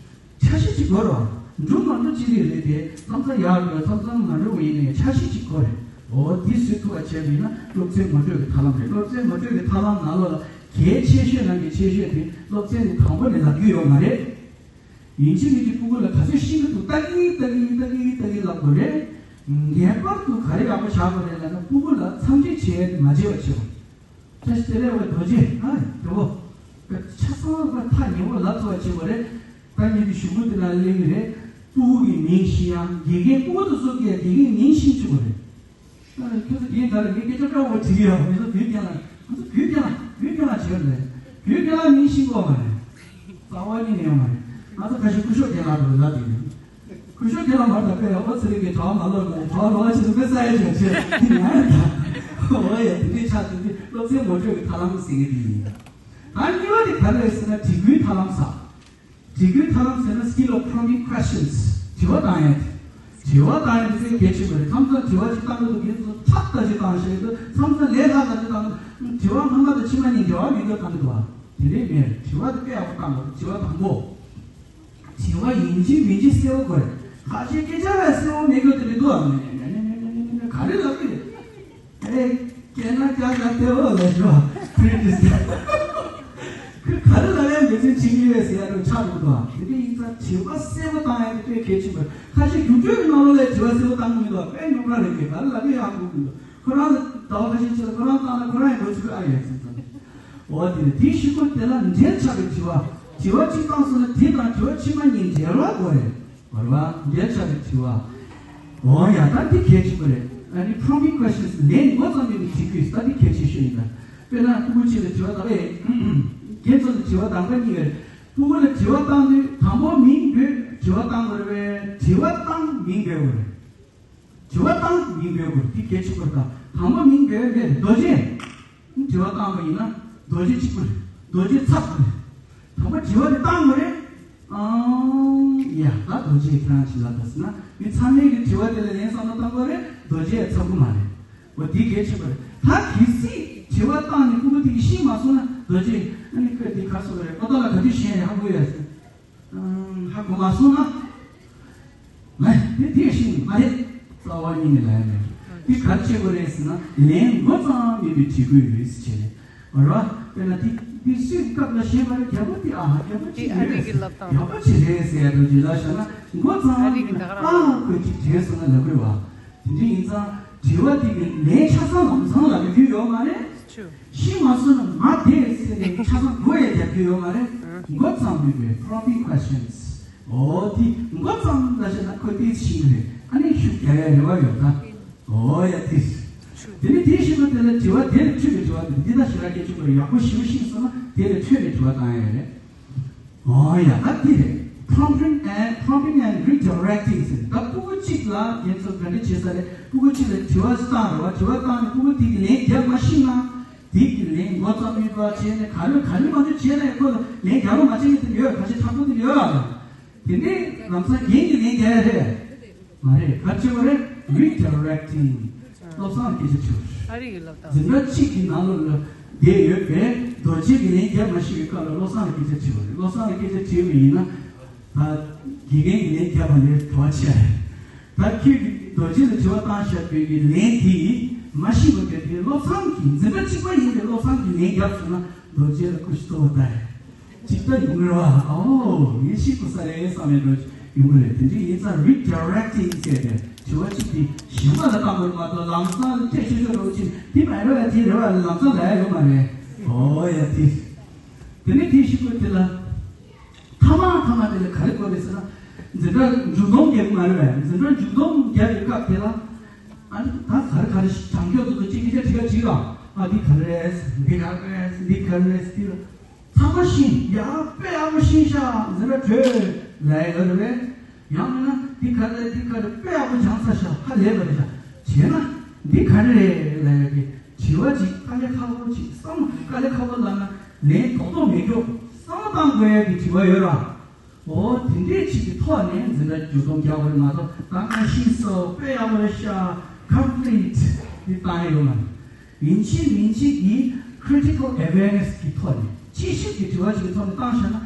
འཆར་གཞི་གཅིག་དགོས་རེད། འགྲུབ་མ་འགྲུབ་ཅི་རིགས་རེད་དེ། མཚམས་མཚམས་ཡག་འགྲོ་མཚམས་མཚམས་མ་འགྲུབ་པ་ཡིན་ནའི་འཆར་གཞི་གཅིག་དགོས་རེད། འོ་འདི་བཟོ་ཐུབ་པ་བྱས་པ་ཡིན་ན་སློབ་ཚན་ངོ་སྤྲོད་ཀྱི་ཐབས་ལམ་རེད། སློབ་ཚན་ངོ་སྤྲོད་ཀྱི་ཐབས་ལམ་ནང་ལོགས་ལ་གལ་ཆེ་ཤོས་ནང་གི་ཆེ་ཤོས་དེ་སློབ་ཚན་དེ་དང་པོ་ནས་ལབ་རྒྱུ་ཡོད་མ་རེད། ཡིན་གཅིག་མིན་གཅིག་སྤུ་གུ་ལ་ག་ཚོད་ཤེས་ཀྱི་འདུག་ལྟ་གི་ལྟ་གི་ལྟ་གི་ལྟ་གི་ལབ་དགོས་རེད། ངེས་པར་དུ་ག་རེ་ཡག་པོ་བྱ་དགོས་རེད་ལབ་ན་སྤུ་གུ་ལ་འཚམས་འདྲི་བྱེད་ཡས་དེ་མ་བརྗེད་པ་བྱེད་དགོས། བཀྲ་ཤིས་བདེ་ལེགས་པ་རྡོ་རྗེ་ཨ་རྒྱལ་པོ། ཆ་ཚང་བ་ཐག་ཉེ་བོ་ལབ་ཐུབ་པ་བྱེད་དགོས་རེད། ད་ངེད་ཀྱི་གཞུག་གུ་དེ་ན་གླེང་གི་རེད། སྤུ་གུ་གི་མིང་ཤེས་ཡ། དགེ་རྒན་སྤུ་གུ་དེ་ཚོ་གི་དགེ་རྒན་མིང་ཤེས་བཅུག་དགོས་རེད། ཨ་ཁྱོད་ཚོ་རྒན་ག་རེ་ངས་སྐད་ཆ་དཀར་པོ་དྲིས་ཡོད། ངེད་ཚོ་བོད་རྒན་ལགས་ང་ཚོ་བོད་རྒན་ལགས་བོད་རྒན་ལགས་བྱེད་ཡོད་རེད། བོད་རྒན་ལགས་མིང་ཤེས་གོ་མ་རེད། རྩ་བ་ཉིད་ནས་ཡོད་མ་རེད། ང་ཚོ་ཁ་ཤས་སྐུ་ཞབས་རྒན་ལགས་འགྲོ་ལབ་དེ་ཡོད། སྐུ་ཞབས་རྒན་ལགས་མར་ད་དཔེ་ཡག་པོ་ཚེ་རིང་གི་གྲྭ་བ་མ་ལོག་མ་རེད། གྲྭ་བ་ལོག་ཆེད་དུ་དཔེ་ས་ཡ་ཆེ་ཆེ་དེ་ང་ཡང་ད་འོ་ཡ་དེ་འདྲའི་ཆགས་དེ་འདྲའི་སློབ་ཚན་ངོ་སྤྲོད་ཀྱི་ཐབས་ལམ་ཟེར་གི་དེ་ཡིན། ད་གཉིས་པ་དེ་ག་རེ་རེད་ཟེར་ན་དྲི་བཀོལ་ཐབས་ལམ་ཟེར། དྲི་བཀོལ་ཐབས་ལམ་ཟེར་ན་skill of prompting questions དྲི་བ་བཏང་ཡ་དེ། དྲི་བ་བཏང་ཡ་དེ་ཚོ་གལ་ཆེན་པོ་རེད། མཚམས་མཚམས་དྲི་བ་ཅིག་བཏང་གི་འདུག་ངེད་ཚོ་ཁྲག་ལྟ་ཅིག་བཏང་ཤེས་ཀྱི་འདུག་མཚམས་མཚམས་ལས་སླ་ལྟ་ཅིག་བཏང་གི་འདུག་དྲི་བ་སྔ་མ་དང་ཕྱི་མ་གཉིས་འབྲེལ་བ་མེད་འདུག་བཏང་གི་འདུག་བ། དེ་འདྲས་མེད། དྲི་བ་དེ་དཔེ་ཡག་པོ་བཏང་དགོས། དྲི་བ་དང་པོ། དྲི་བ་ཡིན་གཅིག་མིན་གཅིག་གསལ་པོ་དགོས་རེད། ཁ་ཤས་སྐད་ཆ་བས་གསལ་པོ་མེད་རྒྱུ་དེ་རེད་འདུག་ཨ། ག་རེ་ལབ་ཀྱི་རེད། ཨེ། སྐད་ན་ཀྱག་ཀྱག་སྟེ་འོ་ལས་ཤོག previous ག་རེ་ལབ་ཡ་མི་ཚེ་ཕྱིན་གྱི་ཡོད་ཟེར་ཡ་འདྲ་ཆགས་འདུག་དོ། དེ་འདྲ་ཡིན་ཙང་དྲི་བ་གསལ་པོ་བཏང་ཡ་དེ་དཔེ་གལ་ཆེན་པོ་རེད། ཁ་ཤས་རྒྱུགས་སྤྲོད་ཀྱི་ནང་ལོགས་ལ་དྲི་བ་གསལ་པོ་བཏང་གི་མི་འདུག་དཔེ་རྙོག་དྲ་རེད་གི། ག་རེ་ལབ་ཀྱི་ཡོད་ཧ་གོ་གི་མི་འདུག་ཁོ་རང་ལ་ཟླ་བ་ཁ་ཤས་ཕྱིན་ལ་ཁོ་རང་བཏང་ན་ཁོ་རང་ཡང་འགོ་ཚུགས་ཨ་ཡོད་ཟེར་ཙང་། འོ་དེ་རེད། དེའི་གཞུག་གུ་དེ་ལ་འབྲེལ་ཆགས་པའི་དྲི་བ། དྲི་བ་གཅིག་བཏང་སོང་ན་དེ་དང་དྲི་བ་ཕྱི་མ་གཉིས་འབྲེལ་བ་དགོས་རེད། བར་བ་འབྲེལ་ཆགས་པའི་དྲི་བ། འོ་ཡ་ད་འདི་གལ་ཆེན་པོ་རེད། ཨ་ནི་prompting questions ལན་འགོ་ཙམ་ཡོད་པའི་དྲི་བཀོལ་ད་འདི་གལ་ཆེ་ཤོས་ཡིན་ད། དཔེར་ན་སྤུ་གུ་གཅིག་ལ་དྲི་བ་དག་པས། ཁྱེད་ཚོ་ལ་དྲི་བ་དང་པོ་གཉིས་ཡོད་རེད། ཕྲུ་གུ་ལ་དྲི་བ་བཏང་དུས་དང་པོ་མིང་འབོད། དྲི་བ་བཏང་དགོས་རེད་པས། དྲི་བ་བཏང་མིང་འབོད་དགོས་རེད། དྲི་བ་བཏང་མིང་འབོད་དགོས་རེད། འདི་གལ་ཆེ་པོ་རེད། ད་དང་པོ་མིང་འབོད་ཡ་མེད་རེད། རྡོ་རྗེ། དྲི་བ་བཏང་བ་ཡིན་ན་རྡོ་རྗེ་གཅིག་པུ་རེད། རྡོ་རྗེ་ཚབ་དགོས་རེད། དང་པོ་དྲི་བ་དེ་བཏང་དགོས་རེད། ཨང་། ཡ་ད་རྡོ་རྗེ་ཁྱེད་རང་ཅི་ལབ་ད་ཟེར་ན། མི་ཚང་མས་ཀྱི་དྲི་བ་དེ་ལ་ལན་བསམ་བློ་བཏང་དགོས་རེད། རྡོ་རྗེ་ཚབ་ཀྱི་མ་རེད། འོ་དེ་གལ་ཆེ་བ་རེད། ད་གལ་སྲིད་དྲི་བ་བཏང་ནས་ཕྲུ་གུ་དེ་གིས་ཤེས་མ་སོང་ན། རྡོ་རྗེ། ཨ་ནི་ཁོས་དེ་ག་སོང་རེད། ཨོ་ཏོ་ལ་ག་དུས་ཤེས་ཧ་གོ་ཡ་ཟེར། ཨང་། ཧ་གོ་མ་སོང་ན། ལན་དེ་དེ་ཤེས་ནི་མ་རེད། རྩ་བ་ཉིད་ནས་ལན་མེད། དེ་ག་རེ་བྱེད་དགོས་རེད་ཟེར་ན། ལན་མགོ་ཙམ་མེད་པའི་དྲི་གུ་ཡོད་ཟེར་བྱས་རེད། ར། དཔེར་ན་དེ་དེ་སུས་སྐབས་ལ་ཤེས་པ་རེད། རྒྱལ་པོ་དེ། ཨ། རྒྱལ་པོ་ཅིག་དེ་ཨ་རིག་ཡོད། གི་ལབ་སྟངས། རྒྱལ་པོ་ཅིག་རེད་ཟེར་ཡ་འདྲ་ཅིག་ལབ་བཞག་ན། མགོ་ཙམ་ཨ་རིག་གི་ད་ག་རང་ཨ་ཁོས་ཅིག་དྲན་སོང་ན་ལབ་དགོས་བ། དེ་འདྲ་ཡིན་ཙང་དྲི་བ་དེ་གི་ལན་ཆ་ཚང་ལམ་སང་ལབ་རྒྱུ་ཡོད་མ་རེད། ཆུ། ཤེས་མ་སོང་ན་མ་དེ་ཟེར་ནས་ཆ་ཚང་མགོ་ཡང་རྒྱབ་རྒྱུ་ཡོད་མ་རེད། མགོ་ཙམ་མེད་པའི་probing questions། འོ་དེ་མགོ་ཙམ་ལབ་བཞག་ན་ཁོས་དེ་ཤེས་ཀྱི་རེད། ཨ་ནི་ཤུགས་རྒྱག་ཡ་རེ་བ་ཡོད་ད། འོ་ཡ་དེ། དེ་ནི་དེའི་ཤུགས་དེ་ལ་དྲི་བ་དེ་ལས་འཕྲོས་པའི་དྲི་བ་དེ་འདི་ལྟར་ཞེ་དྲག་སྐད་ཆ་དགོས། ཡག་པོ་ཞིབ་ཤེས་སོང་ན་དེ་ལས་འཕྲོས་པའི་དྲི་བ་བཏང་ཡ་རེད། འོ་ཡ་ད་འདི་རེད། Prompting and, prompting and redirecting ཟེར། ད་ཕྲུ་གུ་གཅིག་ལ་ཁྱེད་ཚོ་ག་འདྲ་བྱེད་ས་རེད། ཕྲུ་གུ་གཅིག་ལ་དྲི་བ་ཞིག་བཏང་རེད་བ། དྲི་བ་བཏང་ནས་ཕྲུ་གུ་དེ་གི་ལན་རྒྱབ་མ་ཤེས་ན། དེ་གི་ལན་མགོ་རྩོམ་མེད་པ་བྱས་ནས་ག་རེ་ག་རེ་མ་འཇོག་བྱས་ན་ཡང་ཁོ་ལ་ལན་རྒྱག་རོགས་མ་བྱེད་ནི་དེ་ཡོད། ཁ་ཤས་ཕྲག་དོག་དེ་ཡོད་ལ། དེ་ནས་ལམ་སང་རྒན་གྱི་ལན་རྒྱག་ཡ་རེད། མ་རེད། ག་རེ་བྱེད་པ་རེད། Redirecting། བློ་བཟང་ལ་སྐད་ཆ་དྲིས་པ་རེད། ཨ་རི་ཡི་ལབ་སྟངས། འཛིན་གྲྭ་གཅིག་གི་ནང་ལོགས་ལ་བསྡད་ཡོད་པའི་རྡོ་རྗེ་གི་ལན་རྒྱབ་མ་ཤེས་པའི་སྐབས་ལ་བློ་བཟང་ལ་སྐད་ཆ་དྲིས་པ་རེད། བློ་བཟང་ལ་སྐད་ཆ་དྲིས་པ་ཡིན་ན། ད་དགེ་རྒན་གྱི་ལན་རྒྱབ་པ་ལས་གྲོགས་ཆེ་རེད། ད་ཁྱོད་ཀྱིས་རྡོ་རྗེ་ལ་དྲི་བ་བཏང་བཞག་པའི་གི་ལན་དེ་མ་ཤེས་པ་དེ་དེ་བློ་བཟང་གིས། འཛིན་གྲྭ་གཅིག་པ་ཡིན་པའི་བློ་བཟང་གིས་ལན་རྒྱབ་སོང་ན་རྡོ་རྗེ་ལ་སྐུ་ཞབས་ཏོ་བ་ལྟ་རེད། ཅིག་ལྟ་ཡོང་གི་རེད་བ། ཨོ་ངས་ཤེས་དགོས་ས་རེད་བསམ་ཡས་འགྲོ་ཡོང་གི་རེད། དེ་འདྲ་ཡིན་ཙང་redirecting ཟེར་ཏེ་དྲི་བ་གཅིག་དེ་གཞན་པ་ལ་བཏང་དགོས་མ་གཏོགས་ལམ་སང་ལ་ཐེ་ཆོད་ཆོད་འགྲོ་ཅིག་དེ་མ་རེད་བ། དེ་རེད་བ། ལམ་སང་ལ་ཡ་ཡོད་མ་རེད། ཨོ་ཡ་དེ། དེ་ནས་དེ་ཤི་དགོས་དེ་ལ། ཐ་མ་ཐ་མ་དེ་ལ་ག་རེ་དགོས་རེད་ཟེར་ན། འཛིན་གྲྭ་མཇུག་སྡོམ་རྒྱག་གི་མ་རེད་བས། འཛིན་གྲྭ་མཇུག་སྡོམ་རྒྱག་པའི་སྐབས་དེ་ལ། ཨ་ནི་ད་ག་རེ་ག་རེ་བྱང་ཆོག་ཚོ་ཚོ་གཅིག་གིས་ཆ་ཁྲིད་ཡ་གཅིག་ལ། ཨ་འདི་ག་རེ་རེད། འདི་ག་རེ་རེད། འདི་ག་རེ་རེད་ཟེར་དུས་ལ། ཚང་མ་ཤེས། ཡ་དཔེ་ཡག་པོ་ཤེས་ཤག་འཛིན་གྲྭ་གྲོལ་ལབ་ཡ་ཡོད་རེད་བས། ཡང་མིན་ན་འདི་ག་རེ་རེད། འདི་ག་རེ་དཔེ་ཡག་པོ་སྦྱངས་ཚར་ཤག་ཧ་ལས་པ་རེད་ཤག་བྱས་ན་འདི་ག་རེ་རེད་ལབ་ཡ་གི་དྲི་བ་ཅིག་དཀའ་ལས་ཁག་པོ་ཅིག་བསམ། དཀའ་ལས་ཁག་པོ་ལབ་ན་ལན་རྡོག་རྡོག་མེད་རྒྱུ་བསམ་བློ་བཏང་དགོས་ཡ་གི་དྲི་བ་ཡོད་ར། འོ་དེ་འདྲས་ཅིག་གི་ཐོག་ནས་འཛིན་གྲྭ་མཇུག་སྡོམ་རྒྱག་དགོས་རེད་མ་གཏོགས། ད་ང་ཤེས་སོང་། དཔེ་ཡག་པོ་རེད་ཤག complete འདི་བཏང་ཡ་ཡོད་མ་རེད། ཡིན་གཅིག་མིན་གཅིག་གི་critical awareness གི་ཐོག་ནས། དཔྱད་ཞིབ་ཀྱི་དྲི་བ་ཞིག་གི་ཐོག་ནས་བཏང་བཞག་ན།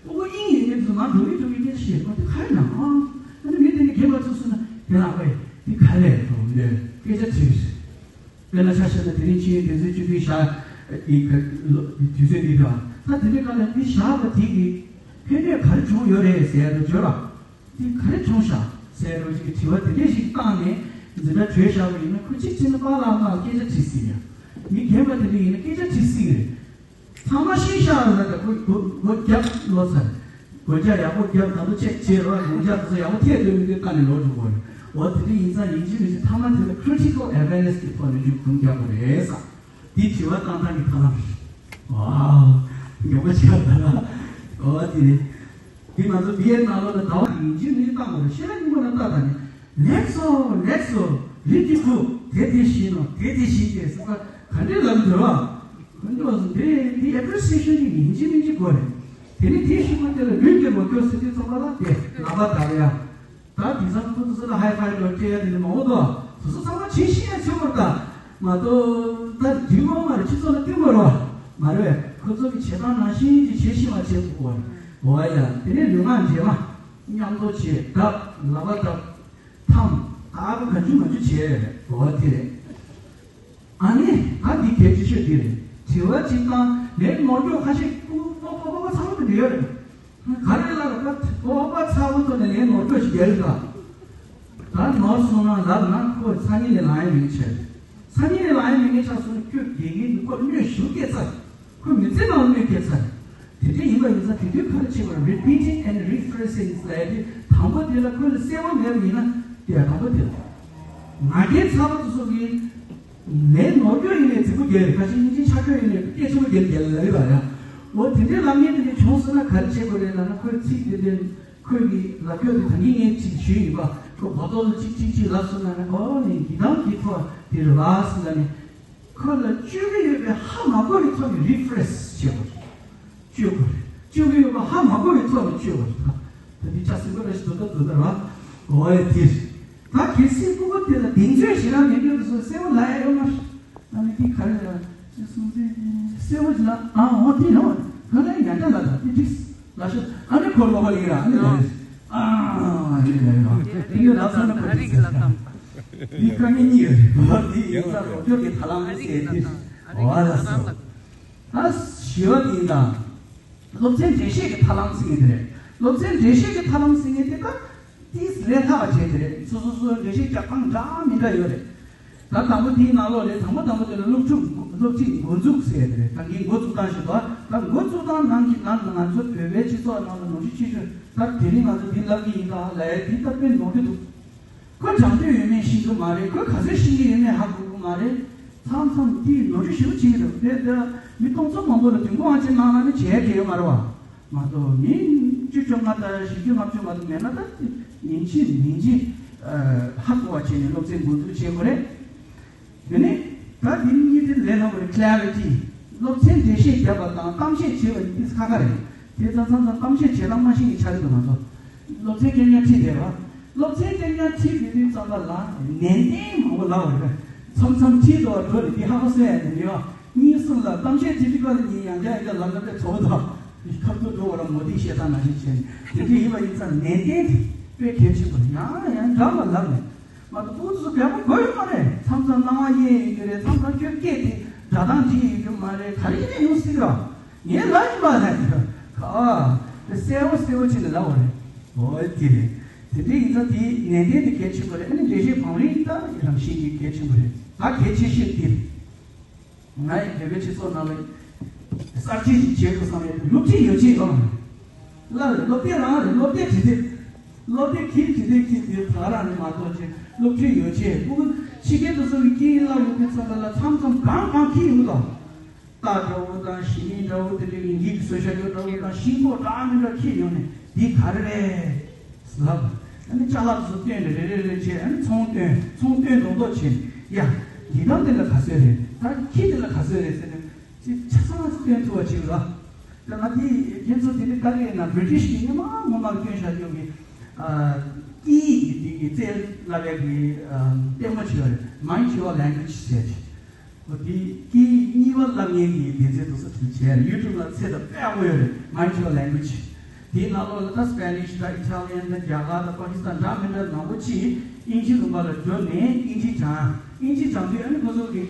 ཨོ་ཨིན་ཡིན་མིན་དུ་མ་འགྲོ་གི་འགྲོ་གི་སྐད་ཆ་བཤད་ཁོ་དེ་ག་རེ་ན། ཨ་ནི་མི་དེ་ནི་རྒན་པ་ཚོ་སུ་ན་དེ་ལ་ཨོའི་དེ་ག་རེ་རེད་དོ་མོད་སྐད་ཆ་དྲིས། དཔེར་ན་ཆ་བཞག་ན་དེ་རིང་ཕྱི་ཡོན་དེ་ཚོའི་བཅུ་བདུན་ཞག་གི་དུས་ཚོད་འདི་དང་། ད་དེ་འདྲའི་སྐབས་ལ་འདི་བཞག་པ་དེ་གི་ཕན་གནོད་ག་རེ་བྱུང་ཡོད་རེད་ཟེར་ཡ་དང་བརྗོད་པ། འདི་ག་རེ་བྱུང་ཤག་ཟེར་རོ་ཅིག་གི་དྲི་བ་དེ་འདྲ་ཞིག་བཏང་ནས་འཛིན་གྲྭ་གྲོལ་བཞག་པ་ཡིན་ན། ཁོ་གཅིག་བྱས་ན་པཱ་ལགས་མ་སྐད་ཆ་དྲིས་སྲིད་ཡ། མི་རྒན་པ་དེ་འདྲ་ཡིན་ན་སྐད་ཆ་དྲིས་སྲིད་རེད། ཚང་མ་ཤེས་ཤག་ལ་ད་ཁོ་མགོ་མགོ་རྒྱབ་ལོ་ཚར། མགོ་རྒྱབ་ཡག་པོ་རྒྱབ། ད་དུང་ཅེག་བྱེད་རོགས། མགོ་རྒྱབ་དུ་ཡག་པོ་ཐེབས་འདུག་མི་འདུག་ལྟ་ནས་ལོག་འགྲོ་དགོས་རེད། འོ་དེ་འདྲ་ཡིན་ཙང་ཡིན་གཅིག་མིན་གཅིག་ཐ་མ་དེ་ལ་critical awareness གི་ཐོག་ནས་མཇུག་སྡོམ་རྒྱག་དགོས་རེད་ས། འདི་དྲི་བ་བཏང་སྟངས་ཀྱི་ཐབས་ལམ་རེད། ཝའོ། མགྱོགས་པོ་ཆགས་པ་ལ། འོ་དེ་རེད། འདི་ང་ཚོ་བི་ཡེད་ནམ་ལོ་ལ་ཟླ་བ་ཡིན་གཅིག་མིན་གཅིག་བཏང་དགོས་རེད། ཤེས་རབ་སྙིང་པོ་ནང་ལྟ་ད་ནི། ལེགས་སོ། ལེགས་སོ། རིགས་ཀྱི་བུ། དེ་དེ་བཞིན་ནོ། དེ་དེ་བཞིན་ཏེ་ཟེར་བ་ག་འདྲའི་ལམ་འདུལ་བ། ཁོ་ཚོ་འདི་འདི་appreciation ཅིག་ཡིན་གཅིག་མིན་གཅིག་དགོས་རེད། དེ་ནི་དེ་ཞིག་མ་དེ་ལ་ལུས་ཀྱི་མ་སྐྱོ་ཟེར་དུས་ཚང་མ་ལ་དེ་ལག་པ་བརྡབ་ཡ། ད་དེང་སང་ཁོ་ཚོ་ཚོ་ལ་ཧའི་ཕའི་འགྲོ་སྤྲད་ཡ་དེ་ནི་མང་པོ་འདུག་དེ་ཚོ་ཚང་མ་བྱེད་ཤེས་ཡ་ཆེ་བོར་ད་མ་གཏོགས་ད་འདི་མོ་མ་རེད། སྤྱི་ཚོགས་ལ་བསྟན་དགོས་རེད་བ། མ་རེད་བས། ཁོ་ཚོ་གི་བྱེད་སྟངས་ནང་བཞིན་གྱི་བྱེད་ཤེས་པ་བྱེད་དགོས་པ་རེད། འོ་ཡ། དེ་ནས་ལུས་ངག་འབྲེལ་མ་མཉམ་དུ་བྱེད། བརྡབ། ལག་པ་བརྡབ། འཐམ། ད་ག་འཇུ་མ་འཇུ་བྱེད། འོ་དེ་རེད། ཨ་ནི་ད་འདི་གལ་ཆེ་ཤོས་འདི་རེད། དྲི་བ་གཅིག་བཏང་ལན་ནོར་འཁྱོག་ཁ་ཤས་ཀུ་ཀུ་ཀུ་ཀུ་ཀུ་ཚང་མ་དེ་འདྲ་ཡོད་རེད། ག་རེ་ལ་ལ་ཀོ་པ་ཚ་བོ་ཐོག་ནས་ལན་ནོར་སྤྲོད་ཞིག་རྒྱག་གི་འདུག་ད་ནོར་སོང་ན་ལབ་ན་ཁོ་ས་ཉིན་ནས་ལངས་ཡ་མེད་ཆགས། ས་ཉིན་ནས་ལངས་ཡ་མེད་ངེས་ཆགས་སོང་ན་ཁྱོད་དགེ་རྒན་གྱི་ཁོ་གནོད་ཞུ་སྐད་ཚར། ཁོ་མི་ཚེ་ནང་གནོད་སྐད་ཚར། དེ་འདྲ་ཡིན་པ་ཡིན་ཙང་དེ་དུས་ག་རེ་བྱེད་དགོས་རེད། Repeating and rephrasing ལབ་ཡ་དེ། དང་པོ་དེ་ལ་ཁོ་ལ་གསལ་པོ་མེད་པ་ཡིན་ན་དེ་ཡང་དང་པོ་དེ་ལ། ང་རྒྱལ་ཚ་བ་དེ་ཚོ་གིས། ལན་ནོར་འཁྱོག་ཡིན་ནའི་རྫིག་པོ་རྒྱག་རེད། ཁ་ཤས་སྙིང་རྗེ་ཆགས་འཁྱོག་ཡིན་ནའི་སྐད་ཆེན་པོ་རྒྱག་རྒྱག་ལ་ལ་ལ་ཡ། འོ་དེ་འདྲའི་ལབ་མཁན་དེ་འདྲའི་ བྱུང་སོང་ན་ག་རེ་བྱེད་དགོས་རེད་ལབ་ན། ཁོའི་ཚིག་དེ་དོན་ཁོས་ཀྱི་ལབ་རྒྱུ་དེ་ད་གིན་ངས་ཅིག་ཞུས་ཡིན་པ། ཁོ་བོ་ཏོལ་གཅིག་གཅིག་གཅིག་ལབ་སོང་ན་ནི། ཨོ་ནི་ཡི་དམ་གྱི་ཐོག་དེ་རེད་ལགས་ཟེར་ལབ་ནས། ཁོ་ལ་བཅོས་ཀྱི་ཡོད་པའི་ཧ་མ་གོ་བའི་ཐོག་ནས་རི་ཕ་རེ་སི་བྱེད་དགོས་རེད། བཅོས་དགོས་རེད། བཅོས་ཀྱི་ཡོད་པ་ཧ་མ་གོ་བའི་ཐོག་ནས་བཅོས་དགོས་རེད། ད་འདི་ཆ་སྲིད་པ་རེ་ཞིག་འདུག་ད་འདུག་ད་ར། ཨོ་ཨེ་དེ་རེད། ད་གལ་སྲིད་སྤུ་གུ་དེ་ལ་གདེང་ཚོད་ཞེ་དྲག་མེད་མཁན་དེ་ཚོ་གསལ་པོ་ལབ་ཡ་ཡོད་མ་རེད། ཨ་ནི་དེ་ག་རེ་ལབ་ཅེས་གསུངས་ཚེ། གསལ་པོ་ཞིག་ལ་ཨ་འོ་དེ་ཡོད་ཁ་ལ་ཡ་འདྲ་ལ་ད་དེ་དྲིས་ལ་ཤོད། ཨ་ནི་ཁོ་ལོ་ཧ་ལི་ར་ཨ་ནི་ལ་ཡོད། ཨ་ནི་ལ་ཡོད། དེ་ཡོད་ལ་སོང་ན་ཁོ་དྲིས་ཟེར། དེ་དཀའ་ངལ་གཉིས་ཡོད་རེད། འོ་དེ་ཡིན་ཙང་རོགས་སྐྱོར་གྱི་ཐབས་ལམ་ཟེར་དེ་འོ་ལ་སོང་། ད་བཞི་བ་དེ་ཡིན་ད། སློབ་ཚན་འགྲེལ་བཤད་ཀྱི་ཐབས་ལམ་ཟེར་མཁན་དེ་རེད། སློབ་ཚན་འགྲེལ་བཤད་ཀྱི་ཐབས་ལམ་ཟེར་མཁན་དེ་ད་ཏིས་ལས་སླ་བ་བྱས་དེ་རེད། སོ་སོ་སོའི་འགྲེལ་བཤད་རྒྱག་སྟངས་འདྲ་མི་འདྲ་ཡོད་རེད། ད་དང་པོ་དེའི་ནང་ལོགས་ལས་དང་པོ་དང་པོ་དེ་ལ་སློབ་ཕྲུག་སློབ་ཁྲིད་འགོ་འཛུགས་ཟེར་དེ་རེད། ད་གིན་འགོ་བཙུགས་སྟངས་ཞིག་འདུག་ད་འགོ་བཙུགས་སྟངས་ནང་གི་ནང་ང་ཚོ་བོད་པའི་སྤྱི་ཚོགས་ནང་ལ་ནོར་འཁྲུལ་ཆེ་ཤོས་ད་དེ་རིང་ང་ཚོ་འདི་ལབ་ཀྱི་ཡིན་ད་ལབ་ཡ་འདི་ད་དཔེ་ནོར་འཁྲུལ་འདུག་ཁོ་སྦྱང་འདོད་ཡོད་མེད་ཤེས་ཀྱི་མ་རེད། ཁོ་ག་ཚོད་ཤེས་ཀྱི་ཡོད་མེད་ཧ་གོ་གི་མ་རེད། མཚམས་མཚམས་དེའི་ནོར་འཁྲུལ་ཞེ་པོ་བྱེད་ཀྱི་འདུག་དེ་ལྟར་མི་སྟོང་ཚོ་མང་པོ་ལ་དུས་འཁོར་ཨང་ཅན་གནང་ན་ནི་བྱས་བསྡད་ཡོད་མ་རེད་བ། མ་གཏོགས་མི་བཅུ་བཅོ་ལྔ་དང་བཞི་བཅུ་ལྔ་བཅུ་མ་གཏོགས་མེད་ན། ད་ཉིན་གཅིག་ཉིན་གཅིག་ཧ་གོ་བ་བྱས་ནས་སློབ་ཚན་འགོ་འཛུགས་བྱེད་དགོས་རེད། དེ་ནས་ད་འདི་གཉིས་དེ་ལས་སླ་པོ་རེད། ཁི་ལེ་རི་ཊི། སློབ་ཚན་འགྲེལ་བཤད་བརྒྱབ་པ་དང་གཏམ་བཤད་བྱེད་པ་གཉིས་ཁ་ཁ་རེད། དེ་ཙམ་ཙམ་ཙམ་གཏམ་བཤད་བྱེད་སྟངས་མ་ཤེས་ཀྱི་ཆགས་ཀྱི་འདུག་ང་ཚོ། སློབ་ཚན་རྐྱང་རྐྱང་ཁྲིད་བསྡད་པ། སློབ་ཚན་རྐྱང་རྐྱང་ཁྲིད་བསྡད་དུས་ཙམ་པ་ལ་ནན་ཏན་མང་པོ་ལབ་པ་རེད། མཚམས་མཚམས་ཁྲིད་དོ་འགྲོ་ནས་འདི་ཧ་གོ་སོང་ཡ་དེ་ནི་ཡོད། གཉིས་གསུམ་ལ་གཏམ་བཤད་བྱེད་དུས་སྐབས་ལ་ཉིན་ཡང་བསྐྱར་ཡང་བསྐྱར་ལབ་ན་དཔེ་ཚོགས་དང་། ཁ་ཐུག་འགྲོ་བ་ལ་མོ་ཏིག་བཤད་སྟངས་ནང་བཞིན་བྱས་ནས་དེ་འདྲ་ཡིན་པ་ཡིན་ཙང་ནན་ཏན་དེ་དཔེ་གལ་ཆེན་པོ་རེད། ཡང་ཡང་འདྲ་བ་ལབ་ནས། མ་གཏོགས་ཕྲུ་གུ་ཚོ་བདེ་པོ་དགོས་ཡོད་མ་རེད། མཚམས་མཚམས་སྣང་བ་གཡེང་ཡོད་ཀྱི་རེད། མཚམས་མཚམས་ཁྱོད་སྐད་དེ་སྒྲ་གདངས་འདྲིས་ཡོད་ཀྱི་མ་རེད། ག་རེ་ཡིན་ན་ཡོང་སྲིད་ར། ངའི་ལ་ཡིན་པ་ལ་ཡིན་པ་ག་དེ་གསལ་བོ་གསལ་བོ་བྱས་ནས་ལབ་པ་རེད། འོ་དེ་རེད། དེ་འདྲ་ཡིན་ཙང་དེའི་ནན་ཏན་དེ་གལ་ཆེན་པོ་རེད། ཨ་ནི་འགྲེལ་བཤད་བང་རིམ་ད་རང་བཞིན་གྱིས་གལ་ཆེན་པོ་རེད། ད་གལ་ཆེ་ཤོས་དེ་རེད། ང་ཡི་བོད་པའི་སྤྱི་ཚོགས་ནང་ལ་གསར་བརྗེ་ཞིག་བྱེད་དགོས་བསམ་ཡོད་དུས་སློབ་ཁྲིད་ཡོ་ཆས་ཡོད་མ་རེད། སློབ་དེབ་རང་རེད། སློབ་དེབ་བྲིས་དེབ། སློབ་དེབ་ཁྱེར་བྲིས་དེབ་ཁྱེར་དེ་ད་རང་རེད་མ་གཏོགས་ཅིག་སློབ་ཁྲིད་ཡོ་ཆས་ཕྲུ་གུ་ཕྱི་རྒྱལ་དུ་སོང་བའི་སྐད་ཡིག་བསླབ་ཡོང་དུས་ཙམ་པ་ལ་མཚམས་མཚམས་གང་གང་ཁྱེར་ཡོང་དང་། རྟ་འདྲ་བོ་དང་ཞི་ལི་འདྲ་བོ་དེ་འདྲའི་འགྱིག་བཟོ་བྱ་རྒྱུ་འདྲ་བོ་དང་ཤིང་ཏོག་འདྲ་མི་འདྲ་ཁྱེར་ཡོང་ནས་འདི་ག་རེ་རེད། ལབ། ཨ་ནི་ཅ་ལག་ཚོ་བཏོན་ནས་རེ་རེ་རེ་བྱས། ཨ་ནི་ཚོང་བཏོན། ཚོང་བཏོན་མདོག་མདོག་བྱས། ཡ། འདི་དང་འདི་ལ་ག་ཚོད་རེད། ད་ཁྱི་འདི་ལ་ག་ཚོད་རེད་ཟེར་ནས་ཅིག་ཆ་ཚང་བཏོན་ཐུབ་པ་ཅིག་ལ། ད་ང་དེ་ཁྱེད་ཚོ་དེ་འདྲ་ལྟ་གི་ཡིན་ན་བྷི་རི་ཊིཤ་གི་སྔོན་མ་སྔོན་མ་བཏོན་བཞག་རྒྱུ་གི་ཨ་སྐད་ཡིག་གི་དེ་གི་རྩལ་བསླབ་ཡག་གི་ཨ་ལྟད་མོ་ཅིག་ཡོད་རེད། མའིན་ཌི་ཡོར་ལེང་གུ་ཨེཇ་ཟེར་ཅིག་འོ་དེ་སྐད་ཡིག་གཉིས་པ་བསླབ་མཁན་གྱི་སྡེ་ཚན་དུ་ས་དེ་བྱས་ཡུ་ཊུབ་ལ་ཚད་ད་དཔེ་ཡག་པོ་ཡོད་རེད། མའིན་ཌི་ཡོར་ལེང་གུ་ཨེཇ། དེའི་ནང་ལོགས་ལ་ད་སི་པེ་ནིཤ་དང་ཨི་ཊ་ལི་ཡན་དང་རྒྱ་གར་དང་པ་ཀི་སི་ཐན་འདྲ་མི་འདྲ་མང་པོ་ཅིག་དབྱིན་ཇི་ལུང་པ་ལ་འགྲོ་ནས་དབྱིན་ཇི་སྦྱང་། དབྱིན་ཇི་སྦྱང་དུས་ཨ་ནི་ཁོ་ཚོ་གི་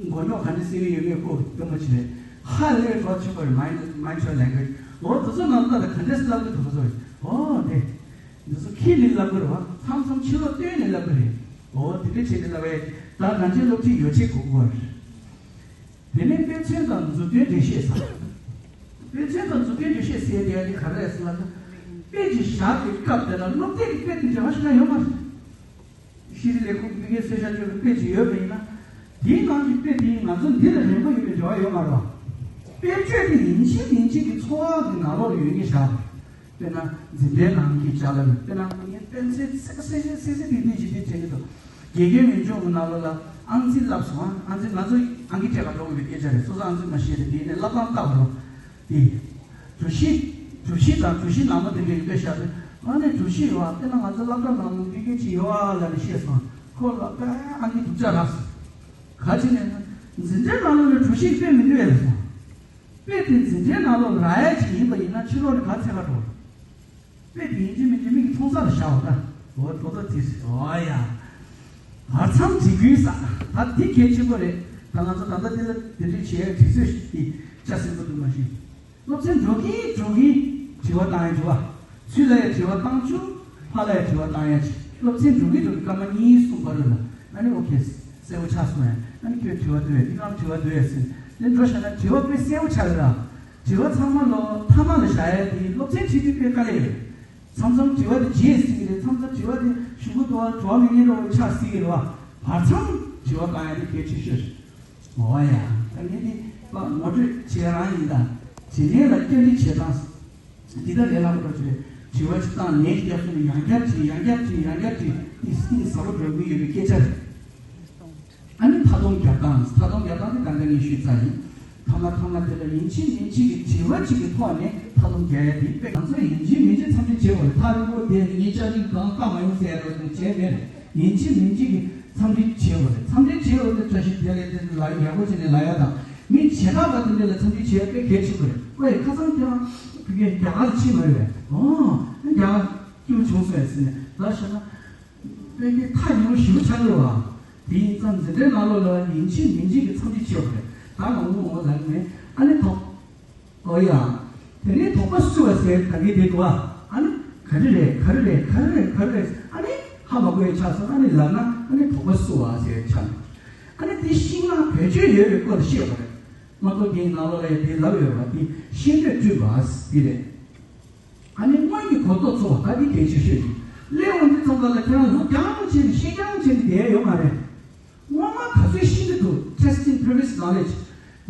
མགོ་རྙོག་ག་འདྲ་སེལ་གྱི་ཡོད་མེད་ཁོ་སྟོན་པ་ཅིག་རེད། ཧ་ལས་གྲོགས་ཆེན་པོ་རེད། མའིན་ཌི་ཡོར་ལེང་གུ་ཨེཇ། འོ་དེ་ཚོ་ནང་ལ་ད་ག་འདྲ་སེ་བསླབ་གི་འདུག་ཁོ་ཚོ་རེད། འོ་དེ། འདི་ཚོ་ཁྱི་ལི་ལབ་དགོས་རེད་བ། མཚམས་མཚམས་ཕྱི་ལོགས་སྟོན་ནས་ལབ་དགོས་རེད། འོ་དེ་འདྲ་བྱས་ནས་ལབ་པས་ད་ང་ཚོའི་སློབ་ཁྲིད་ཡོ་ཆས་དགོས་ཀྱི་ཡོད་རེད། དེ་ནས་དཔེ་མཚོན་དང་མཛུབ་སྟོན་འགྲེལ་བཤད་ཟེར། དཔེ་མཚོན་དང་མཛུབ་སྟོན་འགྲེལ་བཤད་ཟེར་ཡ་དེ་ག་རེ་རེད་ཟེར་ལབ་ན། དཔེ་ཅིག་བཞག་པའི་སྐབས་དེ་ལ་སློབ་དེབ་ཀྱི་དཔེ་དེ་འབྲེལ་བ་ཞིག་ན་ཡོད་མ་རེད། ཤེས་རིག་ལས་ཁུངས་ཀྱིས་གསལ་བཤད་བྱས་པའི་དཔེ་ཅིག་ཡོད་པ་ཡིན་ན། དེའི་ནང་གི་དཔེ་དེ་ང་ཚོ་འདི་ལ་རན་པོ་ཡོད་པའི་འབྲེལ་བ་ཡོད་མ་རེད་བ། དཔེ་བརྗོད་དེ་ཡིན་གཅིག་མིན་གཅིག་གི་འཚོ་བ་གི་ནང་ལོགས་ལ་ཡོད་ངེས་བཞག་དཔེར་ན་འཛིན་གྲྭའི་ནང་གི་ཅ་ལག་ཡོད། དཔེར་ན་ངས་དཔེ་མཚོན་གསལ་གསལ་གསལ་གསལ་དེ་འདི་ཞིག་དེ་དྲན་གྱི་འདུག་དགེ་རྒན་ཡོན་ཆུང་གི་ནང་ལོགས་ལ་ཨང་རྩིས་བསླབས་སོང་། ཨང་རྩིས་ང་ཚོ་ཨང་ཀི་སྤྲད་ག་འགྲོ་དགོས་པའི་སྐད་ཆ་རེད། སོ་སོ་ཨང་རྩིས་མ་ཤེས་རེད། དེ་ནས་བསླབ་སྟངས་ལྟ་བ་རོགས། དེ། གྲུ་བཞི། གྲུ་བཞི་དང་གྲུ་བཞི་ནང་མ་དེ་འདྲ་ཡོད་པའི་ཤག་དེ། ཨ་ནི་གྲུ་བཞི་ཡོད་ཨ། དཔེར་ན་ང་ཚོ་སློབ་གྲྭ་ནང་ལ་འདི་སྐད་ཅིག་ཡོད་ཨ་ལབ་ནས་བཤད་སོང་། ཁོ་ལ་དཔེ་ཨང་ཀི་སྡུག་ཅག་རག་སོང་། ག་ཅི་ནས་ན་འཛིན་གྲྭའི་ནང་ལོགས་ལ་གྲུ་བཞི་དཔེ་མི་འདུག་ཨེ་ལབ་སོང་། དཔེ་དེ་འཛིན་གྲྭའི་ནང་ལོགས་རག་ཡ་ཅིག་ཡིན་པ་ཡིན་ན་ཕྱི་ལོགས་ནས་ག་ཚད་ག་འགྲོ། དཔེ་དེ་ཡིན་གཅིག་མིན་གཅིག་མིག་གིས་མཐོང་ས་ལ་བཞག་པ་ད། འོ་ཏོ་ཏོ་དེ་རེད། འོ་ཡ། བར་མཚམས་འབྲི་ཁུལ་ས། ད་འདི་གལ་ཆེན་པོ་རེད། ད་ང་ཚོ་ད་ལྟ་འདི་ལ་དེ་འདྲའི་བྱེད་ཡ་དུས་ཚོད་ཞིག་གི་ཆ་ཟིན་པོ་འདུག་མ་གཞི། སློབ་ཚན་འགྲོ་གིན་འགྲོ་གིན་དྲི་བ་བཏང་ཡ་འགྲོ་བ། ཚུར་ལ་ཡ་དྲི་བ་བཏང་བཅུག་ཕར་ལ་ཡ་དྲི་བ་བཏང་ཡ་ཅིག་སློབ་ཚན་འགྲོ་གིན་འགྲོ་གིན་སྐར་མ་གཉིས་གསུམ་བར་དུ་ལ་ཨ་ནི་ཨོ་ཁེ། གསལ་པོ་ཆགས་སོང་ཡ། ཨ་ནི་ཁྱོད་དྲི་བ་འདོད་ཡ་འདི་གང་དྲི་བ་འདོད་ཡ་ཟེར། དེ་འགྲོ་བཞག་ན་དྲི་བ་དཔེ་གསལ་པོ་ཆགས་རེད་ལ། དྲི་བ་ཚང་མ་ལོ་མཐའ་མ་ལ་བཞག་ཡ་དེ་སློབ་ཚན་ཁྲིད་དུས་དཔེ་དཀའ་ལས་རེད། མཚམས་མཚམས་དྲི་བ་དེ་རྗེས་ཟིན་གྱི་རེད། མཚམས་མཚམས་དྲི་བ་དེ་གཞུག་གུ་དུ་བ་དྲི་བ་མི་ཉན་འགྲོ་བ་ཆགས་སྲིད་ཀྱི་རེད་བ། བར་མཚམས་དྲི་བ་བཏང་ཡ་དེ་གལ་ཆེ་ཤོས་རེད། འོ་ཡ། ད་ངས་འདི་པ་ངོ་སྤྲོད་བྱེད་རང་ཡིན་ད། དྲི་ལན་ལ་བསྐྱར་འདྲི་བྱེད་སྟངས། འདི་ལྟར་ལས་སླ་པོ་འགྲོ་ཆེ། དྲི་བ་ཅིག་བཏང་ནས་རྒྱབ་སོང་ནས་ཡང་བསྐྱར་དྲིས། ཡང་བསྐྱར་དྲིས། ཡང་བསྐྱར་དྲིས། དེ་སྲིད་ཟབ་པོ་འགྲོ་གི་ཡོད་པའི་སྐད་ཆ་རེད། ཨ་ནི་མཐའ་སྡོམ་རྒྱག་སྟངས། མཐའ་སྡོམ་རྒྱག་སྟངས་དེ་ད་ལྟ་ངས་ཞུས་ཚར་ཡིན། ཐ་མ་ཐ་མ་དེ་ལ་ཡིན་གཅིག་མིན་གཅིག་གི་དྲི་བ་གཅིག་གི་ཐོག་ནས་མཐའ་སྡོམ་རྒྱག་ཡ་དེ་དཔེ། ང་ཚོས་ཡིན་གཅིག་མིན་གཅིག་འཚམས་འདྲི་བྱེད་དགོས་རེད། ཐག་རིང་པོ་དེ་ངས་ཅ་ལག་གང་བཏང་མ་ཡོང་ཟེར་ཡ་འདྲ་ཞིག་བྱས་མེད་རེད། ཡིན་གཅིག་མིན་གཅིག་གི་འཚམས་འདྲི་བྱེད་དགོས་རེད། འཚམས་འདྲི་བྱེད་དགོས་རེད། བཀྲ་ཤིས་བདེ་ལེགས་དེ་ལ་ཡག་པོ་བྱས་ནས་ལབ་ཡ་དང་། མི་བྱེ་བྲག་པ་དེ་འདྲ་ལ་འཚམས་འདྲི་བྱེད་ཡ་དཔེ་གལ་ཆེན་པོ་རེད། ཨོ་ཡ། ཁ་སང་ཁྱེད་རང་ཕ་གིར་རྒྱ་གར་ཕྱིན་པ་རེད། ཨོ། རྒྱ་གར་སྐྱིད་པོ་བྱུང་སོང་ཡ་ཟེར་ནས་ལབ་བཞག་ན། དཔེ་དེ་ཐག་ཉེ་པོ་ཞེ་པོ་ཆགས་འདུག་བ། དེ་ཡིན་ཙང་འཛིན་གྲྭའི་ནང་ལོགས་ལ་ཡིན་གཅིག་མིན་གཅིག་གི་འཚམས་འདྲི་བྱེད་དགོས་རེད། ད་ང་ངོ་ངོ་ལབ་ནས་ཨ་ནི་དོགས། ཨོ་ཡ། དེ་ནས་དོགས་པ་བསུ་བ་ཟེར་ད་གི་དེ་འདུག་བ། ཨ་ནི་ག་རེ་རེད། ག་རེ་རེད། ག་རེ་རེད། ག་རེ་རེད། ཨ་ནི་ཧ་མ་གོ་ཡ་ཆགས་སོང་། ཨ་ནི་ལབ་ན་ཨ་ནི་དོགས་པ་བསུ་བ་ཟེར་ཆགས་ནས། ཨ་ནི་དེ་ཤིང་ནགས་བེད་སྤྱོད་ཡོད་པའི་སྐོར་ལ་བཤད་དགོས་རེད། མ་གཏོགས་དེའི་ནང་ལོགས་ལ་ཡ་དེ་ལབ་ཡོད་བ། དེ་ཤེས་འདོད་སྤྲུལ་པ་དེ་རེད། ཨ་ནི་སྔོན་གྱི་གོ་རྟོགས་ཚོར་བ་ད་འདི་གལ་ཆེ་ཤོས་ཡིན། སླེབས་འོང་དུས་ཙམ་པ་ལ་ཁྱེད་རང་ལབ་རྐྱང་བྱས་ནས་བཤད་རྐྱང་བྱས་ནས་བསྡད་ཡ་ཡོད་མ་རེད། སྔོན་མ་ག་ཚོད་ཤེས་ཀྱི་འདུག testing previous knowledge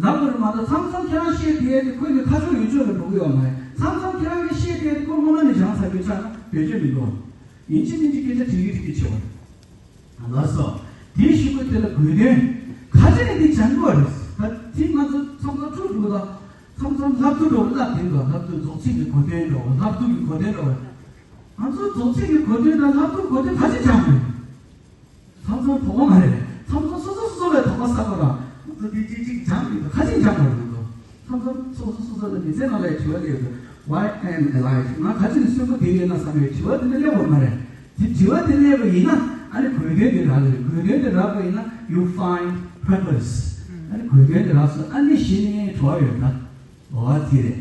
ལབ་དགོས་རེད་མ་གཏོགས། མཚམས་མཚམས་ཁྱེད་རང་བཤད་བསྡད་ཡ་དེ་ཁོའི་གི་ཁ་ཕྱོགས་ཡུལ་ཕྱོགས་ལ་འགྲོ་གི་ཡོད་མ་རེད། མཚམས་མཚམས་ཁྱེད་རང་གི་བཤད་བསྡད་ཡ་དེ་ཁོ་སྔོན་མ་ནས་སྦྱངས་ཚར་གྱི་ཆགས་ན་བེད་སྤྱོད་མི་འདུག་ཡིན་གཅིག་མིན་གཅིག་སྐད་ཆ་དྲི་གི་དྲི་གི་བྱེད་པ་རེད། ལགས་སོ། དེའི་གཞུག་གུ་དེ་ལ་དགོས་དོན་ག་ཚོད་ནས་འདི་སྦྱང་དགོས་རེད། ད་དེ་ང་ཚོ་མཚམས་མཚམས་ཐུག་འདུག་ད། མཚམས་མཚམས་ལྷབ་ཐུབ་འགྲོ་གི་ལབ་དེ་འདུག་ལྷབ་ཐུབ་རྫོགས་ཚིག་གི་གོ་དོན་འགྲོ། ལྷབ་ཐུབ་ཀྱི་གོ་དོན་འགྲོ། ང་ཚོ་རྫོགས་ཚིག་གི་གོ་དོན་དང་ལྷབ་ཐུབ་གོ་དོན་ག་ཚོད་སྦྱང་དགོས། མཚམས་མཚམས་དོགས་པ་མ་རེད། མཚམས་མཚམས་སོ་སོ་སོ་སོ་ལ་དོགས་པ་ཟ་དགོས་ར། ང་ཚོ་འདི་གཅིག་གཅིག་སྦྱང་གི་འདུག་ག་ཚོད་སྦྱང་དགོས་རེད། ང་ཚོ་མཚམས་མཚམས་སོ་སོ་སོ་སོ་ལ་མི་ཚེ་ནང་ལ་དྲི་བ་སླེབས་འདུག Why am I alive? ང་ག་ཚོད་ནས་གསོན་པོ་བསྡད་ཡོད་ན་བསམ་པའི་དྲི་བ་དེ་འདྲ་སླེབས་པ་མ་རེད། དེ་དྲི་བ་དེ་སླེབས་པ་ཡིན་ན་ཨ་ནི་དགོས་དོན་དེ་རག་གི་རེད། དགོས་དོན་དེ་རག་པ་ཡིན་ན་you find purpose. ཨ་ནི་དགོས་དོན་དེ་རག་སོང་། ཨ་ནི་གཞི་ནས་གྲོགས་ཡོད་ད། འོ་དེ་རེད།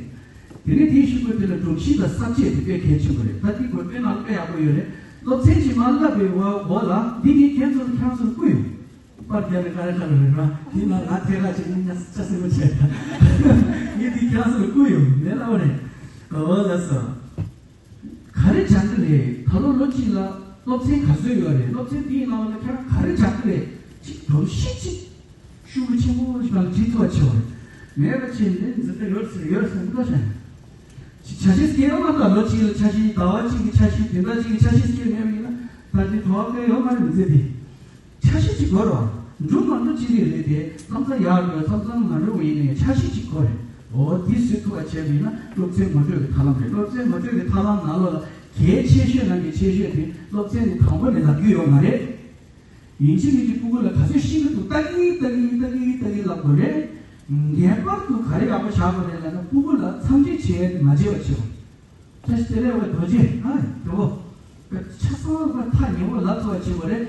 དེ་ནས་དེའི་གཞུག་གུ་དེ་ལ་སྒྲོམ་གཞི་དང་ས་བཅད་དེ་དཔེ་གལ་ཆེན་པོ་རེད། ད་དེ་དགོས་པའི་ནང་དཔེ་ཡག་པོ་ཡོད་རེད། སློབ་ཚན་གྱིས་མར་བསླབ་པའི་འོག་ལ་འདི་ངས་ཁྱེད་ཚོ་ལ་ཁྱེད་རང་ཚོར་བསྐུར་ཡོང་། པར་རྒྱབ་ནས་ཀ་རེ་ཀ་རེ་རེད་ར། དེ་ན་ང་ཐད་ཀ་ཅིག་ནི་ང་ལྕགས་སེར་པོ་བྱས་ད། ངས་འདི་ཁྱེད་རང་ཚོར་བསྐུར་ཡོང་ངས་ལབ་པ་རེད། འོ་ལགས་སོ། ག་རེ་སྦྱང་གི་རེད། ད་ལོ་ལོ་གཅིག་ལ་སློབ་ཚན་ག་ཚོད་ཡོད་རེད། སློབ་ཚན་དེའི་ནང་ལ་ཁྱེད་རང་ག་རེ་སྦྱང་གི་རེད། ཅིག་སྒྲོམ་གཞི་ཅིག་ཤུགས་ཆེན་པོ་ཞིག་ལ་བྲིས་ཐུབ་པ་བྱེད་པ་རེད། མེད་པ་བྱས་ནས་འཛིན་གྲྭ་ཡོད་ཟེར་ཡོད་ཟེར་མི་འདུག་ཤག་ཅིག་འཆར་གཞི་སྐྱེལ་ཡོང་མ་ཐག་ལོ་གཅིག་ལ་འཆར་གཞི། ཟླ་བ་གཅིག་གི་འཆར་གཞི། བདུན་ཕྲག་གཅིག་གི་འཆར་གཞི་སྐྱེལ་མེད་པ་ཡིན་ན་ད་ལྟའི་གྲོགས་པོ་ཡོད་མ་རེད། མི་ཚེ་འདི། འཆར་གཞི་གཅིག་དགོས་རེད་བ། འགྲུབ་མ་འགྲུབ་ཅི་རེད་རེད་དེ། མཚམས་མཚམས་ཡར་འགྲོ། མཚམས་མཚམས་མར་འགྲོ་བ་ཡིན་ནའི་འཆར་གཞི་གཅིག་དགོས་རེད། འོ་དེ་བཟོ་ཐུབ་པ་བྱས་པ་ཡིན་ན་སློབ་ཚན་ངོ་སྤྲོད་ཀྱི་ཐབས་ལམ་རེད། སློབ་ཚན་ངོ་སྤྲོད་ཀྱི་ཐབས་ལམ་ནང་ལོགས་ལ་གལ་ཆེ་ཤོས་ནང་གི་ཆེ་ཤོས་དེ་སློབ་ཚན་དེ་དང་པོ་ནས་ལབ་རྒྱུ་ཡོད་མ་རེད། ཡིན་གཅིག་མིན་གཅིག་སྤུ་གུ་ལ་ག་ཚོད་ཤེས་ཀྱི་འདུག་ལྟ་གིན་ལྟ་གིན་ལྟ་གིན་ལྟ་གིན་ལབ་དགོས་རེད། ངེས་པར་དུ་ག་རེ་ཡག་པོ་བྱ་དགོས་རེད་ལབ་ན། སྤུ་གུ་ལ་འཚམས་འདྲི་བྱེད་ཡས་དེ་མ་བརྗེད་པ་བྱེད་དགོས། ཆ་ཤས་དེ་ལས་བ་རྡོ་རྗེ་ཨ་རེད་དོ། ཆ་ཚང་བ་ཐག་ཉེ་བོ་ལབ་ཐུབ་པ་བྱེད་དགོས་རེད།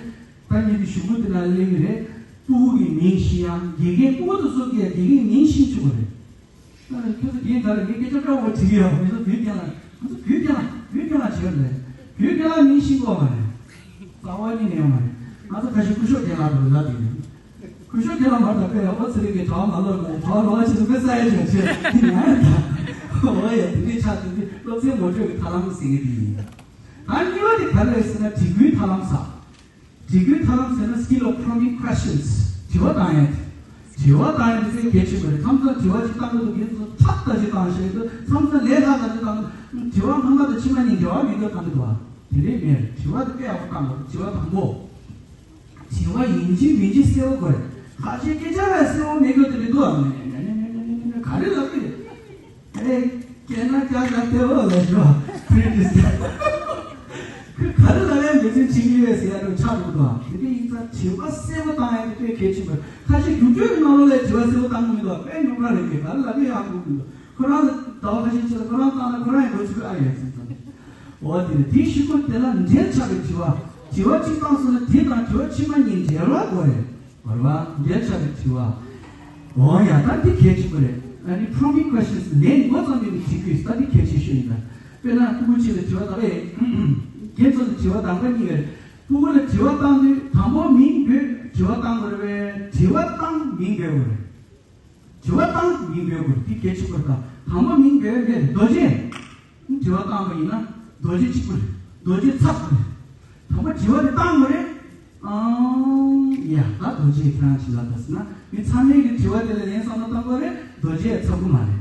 ད་ངས་འདི་གཞུག་གུ་དེ་ན་གླེང་གི་རེད། སྤུ་གུ་གི་མིང་ཤེས་ཡ། དགེ་རྒན་སྤུ་གུ་དེ་ཚོ་གི་དགེ་རྒན་མིང་ཤེས་བཅུག་དགོས་རེད། ཨ་ཁྱོད་ཚོ་རྒན་ག་རེ། ངས་སྐད་ཆ་དཀར་པོ་དྲིས་ཡོད། ངེད་ཚོ་བོད་རྒན་ལགས། ང་ཚོ་བོད་རྒན་ལགས། བོད་རྒན་ལགས་བྱེད་ཡོད་རེད། བོད་རྒན་ལགས་མིང་ཤེས་ཀྱི་ཡོད་མ་རེད། རྩ་བ་ཉིད་ནས་ཡོད་མ་རེད། ང་ཚོ་ཁ་ཤས་སྐུ་ཞབས་རྒན་ལགས་འདྲ་བོ་ལབ་བསྡད་ཡོད། སྐུ་ཞབས་རྒན་ལགས་མ་རེད་ད། དཔེ་ཡག་པོ་ཚེ་རིང་གི་གྲྭ་བ་མ་ལོག་ནས་གྲྭ་བ་ལོག་ཕྱིན་ཚེ་དཔེ་ས་ཡ་ཆེ་བ་ཆེ་དེ་ཉག་རེད་ད། འོ་ཡ། དེ་འདྲའི་ཆ་དེ་འདྲའི་སློབ་ཚན་ངོ་སྤྲོད་ཀྱི་ཐབས་ལམ་ཟེར་མཁན་དེ་ཡིན། ད་གཉིས་པ་དེ་ག་རེ་རེད་ཟེར་ན་དྲི་བཀོལ་ཐབས་ལམ་ཟེར། དྲི་བཀོལ་ཐབས་ལམ་ཟེར་ན་skill of prompting questions། དྲི་བ་བཏང་ཡ་དེ། དྲི་བ་བཏང་ཡ་དེ་ཚོ་གལ་ཆེན་པོ་རེད། མཚམས་མཚམས་དྲི་བ་ཅིག་བཏང་གི་འདུག་ཁྱེད་ཚོ་ཁྲག་ལྟ་ཅིག་བཏང་ཤེས་འདུག་མཚམས་མཚམས་ལས་སླ་ལྟ་ཅིག་བཏང་གི་འདུག་དྲི་བ་སྔ་མ་དང་ཕྱི་མ་གཉིས་འབྲེལ་བ་མེད་འདུག་བཏང་གི་འདུག་བ། དེ་འདྲས་མེད། དྲི་བ་དེ་དཔེ་ཡག་པོ་བཏང་དགོས། དྲི་བ་དང་པོ། དྲི་བ་ཡིན་གཅིག་མིན་གཅིག་གསལ་པོ་དགོས་རེད། ཁ་ཤས་སྐད་ཆ་ལ་གསལ་པོ་མེད་དགོས་དེ་མི་འདུག་ཨ། ག་རེ་ལབ་ཀྱི་རེད། ཨེ། སྐད་ན་སྐྱག་ལ་སྟེར་བ་ལ་ཞོ་ཕྲིན་ཏིས། ཁོས་ག་རེ་ལབ་ཡང་མི་ཚེ་འཆི་གི་ཡོད་ཟེར་ཡ་འདྲ་ཆགས་འགྲོ་འདུག་ཨ། དེ་འདྲ་ཡིན་ཙང་དྲི་བ་གསལ་པོ་བཏང་ཡ་དེ་དཔེ་གལ་ཆེན་པོ་རེད། ཁ་ཤས་རྒྱུགས་སྤྲོད་ཀྱི་ནང་ལོགས་ལ་དྲི་བ་གསལ་པོ་བཏང་གི་མི་འདུག་ཨ། དཔེ་ཉོབ་ར་རེད། ག་རེ་ལབ་ཀྱི་ཡག་གོ་གི་འདུག་ཁོ་རང་ལ་ཟླ་བ་ཁ་ཤས་ཕྱིན་ལ་ཁོ་རང་བཏང་ན་ཁོ་རང་ཡང་འགོ་ཚུགས་ཨ་ཡོད་ཟེར་ཙང་། འོ་དེ་ནས་དེའི་གཞུག་གུ་དེ་ལ་འབྲེལ་ཆགས་པའི་དྲི་བ། དྲི་བ་གཅིག་བཏང་སོང་ན་དེ་དང་དྲི་བ་ཕྱི་མ་གཉིས་འབྲེལ་བ་དགོས་རེད། བར་བ་འབྲེལ་ཆགས་པའི་དྲི་བ། འོ་ཡ། ད་འདི་གལ་ཆེན་པོ་རེད། ཨ་ནི་prompting questions ལན་འགོ་བརྩམས་པའི་དྲི་བཀོལ། ད་འདི་གལ་ཆེ་ཤོས་ཡིན་ད། དཔེར་ན་སྤུ་གུ་གཅིག་ལ་དྲི་བ་ད་བས། རྒན་ཚོ་ལ་དྲི་བ་དང་པོ་གཉིས་རེད། སྤུ་གུ་ལ་དྲི་བ་བཏང་དུས་དང་པོ་མིང་འབོད་དྲི་བ་བཏང་དགོས་རེད་པས། དྲི་བ་བཏང་མིང་འབོད་དགོས་རེད། དྲི་བ་བཏང་མིང་འབོད་དགོས་རེད། འདི་གལ་ཆེན་པོ་རེད་ད། དང་པོ་མིང་འབོད་རེད། རྡོ་རྗེ། དྲི་བ་བཏང་བ་ཡིན་ན་རྡོ་རྗེ་གཅིག་པུ་རེད། རྡོ་རྗེ་ཚབ་པུ་རེད། དང་པོ་དྲི་བ་དེ་བཏང་དགོས་རེད། ཨང་། ཡ། ད་རྡོ་རྗེ་ཁྱེད་རང་ཅི་ལབ་ད་ཟེར་ན། མི་ཚང་མས་ཀྱི་དྲི་བ་དེ་ལ་ལན་བསམ་བློ་བཏང་དགོས་རེད། རྡོ་རྗེ་ཚབ་པུ་མ་རེད།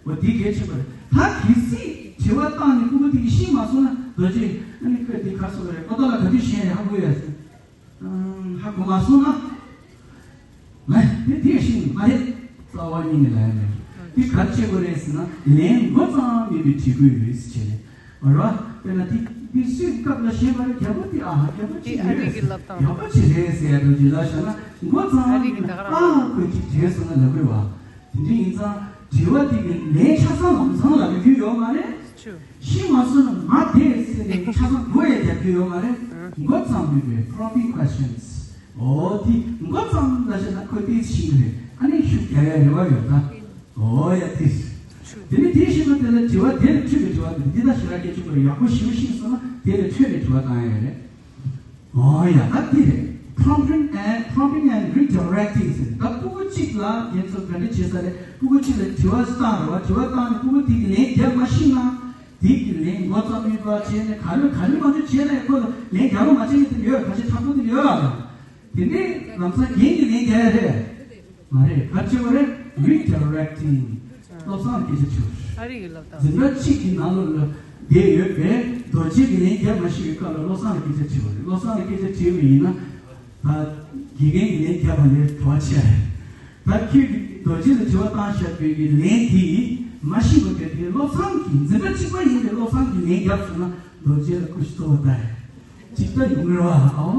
འོ་དེ་གལ་ཆེ་བ་རེད། ད་གལ་སྲིད་དྲི་བ་བཏང་ནས་སྤུ་གུ་དེ་གིས་ཤེས་མ་སོང་ན། རྡོ་རྗེ། ཨ་ནི་ཁོས་དེ་ག་རེ་ཟེར་དགོས་རེད། ཁོ་ཐག་ལ་ག་དུས་བཤད་ཡིན་ཧ་གོ་ཡ་ཟེར། ཨང་། ཧ་གོ་མ་སོང་ན། ལན་དེ་དེ་བཞིན་མ་རེད། རྩ་བ་ཉིད་ནས་ལན་མེད། འདི་ག་རེ་བྱེད་དགོས་རེད་ཟེར་ན། ལན་མགོ་ཙམ་མེད་པའི་དྲི་གུ་ཡོད་ཟེར་བྱས་ནས། རེད་བ། དཔེར་ན་དེ་དེ་སུས་སྐབས་ལ་བཤད་པ་རེད། རྒྱལ་པོ་དེ། ཨ་ཧ། རྒྱལ་པོ་དེ་ཅིག་ཨ་རིག་རེད། གི་ལབ་སྟངས། རྒྱལ་པོ་ཅིག་རེད་ཟེར་ཡ་འདྲ་ཅིག་ལ་བཞག་ན། མགོ་ཙམ་ཨ་རིག་མེད་གི་ན་ད་ག་རང་རང་ལ་ཁོས་ཅིག་དྲན་སོང་ན་ལབ་དགོས་བ། དེ་འདྲ་ཡིན་ཙང་དྲི་བ་དེ་གི་ལན་ཆ་ཚང་ལམ་སང་ལབ་རྒྱུ་ཡོད་མ་རེད། ཤི་མ་སོང་ན་མ་བསྡད་ཟེར་ནས་ཆ་ཚང་སྒོ་ཡང་རྒྱབ་རྒྱུ་ཡོད་མ་རེད། མགོ་ཙམ་མེད་པའི་probing questions། འོ་དེ་མགོ་ཙམ་ལ་བཤད་ན་ཁོས་དེ་ཤེས་ཀྱི་རེད། ཨ་ནི་ཤུགས་རྒྱག་ཡ་རེ་བ་ཡོད་ད། འོ་ཡ་དེ། དེ་ནི་དེ་ཤེས་པ་དེ་ལ་དྲི་བ་དེ་ལས་འཕྲོས་པའི་དྲི་བ་དེ། འདི་ལྟར་ཞེ་དྲག་སྐད་ཆ་དགོས། ཡག་པོ་ཞིབ་ཤེས་སོང་ན་དེ་ལས་འཕྲོས་པའི་དྲི་བ་བཏང་ཡ་རེད། ཨོ་ཡ། ད་འདི་རེད། Prompting and, prompting and redirecting ཟེར། ད་སྤུ་གུ་གཅིག་ལ་ཁྱེད་ཚོ་ག་འདྲ་བྱེད་ས་རེད། སྤུ་གུ་གཅིག་ལ་དྲི་བ་བཏང་རེད་བ། དྲི་བ་བཏང་ནས་སྤུ་གུ་དེ་གི་ལན་རྒྱབ་མ་ཤེས་ན། དེ་གི་ལན་མགོ་ཙམ་མེད་པ་བྱས་ནས་ག་རེ་ག་རེ་མ་འདྲ་བྱས་ན། ཁོ་ལ་ལན་རྒྱག་རོགས་མ་བྱེད་མཁན་དེ་ཡོད། ཁ་ཤས་ཁྲ་པོ་དེ་ཡོད་ལ། དེ་ནས་ལམ་སང་རྒན་གྱིས་ལན་རྒྱག་ཡ་རེད། མ་རེད། ག་རེ་བྱེད་པ་རེད། Redirecting། བློ་བཟང་ལ་སྐད་ཆ་དྲིས་པ་རེད། ཨ་རིག་གི་ལབ་སྟངས། འཛིན་གྲྭ་གཅིག་གི་ནང་ལོགས་ལ་བསྡད་ཡོད་པའི་རྡོ་རྗེ་གིས་ལན་རྒྱབ་མ་ཤེས་པའི་སྐབས་ལ་བློ་བཟང་ལ་སྐད་ཆ་དྲིས་པ་རེད། བློ་བཟང་ལ་སྐད་ཆ་དྲིས་པ་ཡིན་ན། ད་དགེ་རྒན་གྱིས་ལན་རྒྱབ་པ་ལས་གྲོགས་ཆེ་རེད། ད་ཁྱོད་ཀྱིས་རྡོ་རྗེ་ལ་དྲི་བ་བཏང་བཞག་པའི་གི་ལན་དེ་མ་ཤེས་པ་དེ། དེ་བློ་བཟང་གིས། འཛིན་གྲྭ་གཅིག་པ་ཡིན་པའི་བློ་བཟང་གིས་ལན་རྒྱབ་སོང་ན། རྡོ་རྗེ་ལ་སྐུ་ཞབས་གཙོ་བོ་ལྟ་རེད། ཅིག་ལྟ་ཡོང་གི་རེད་བ། ཨོ་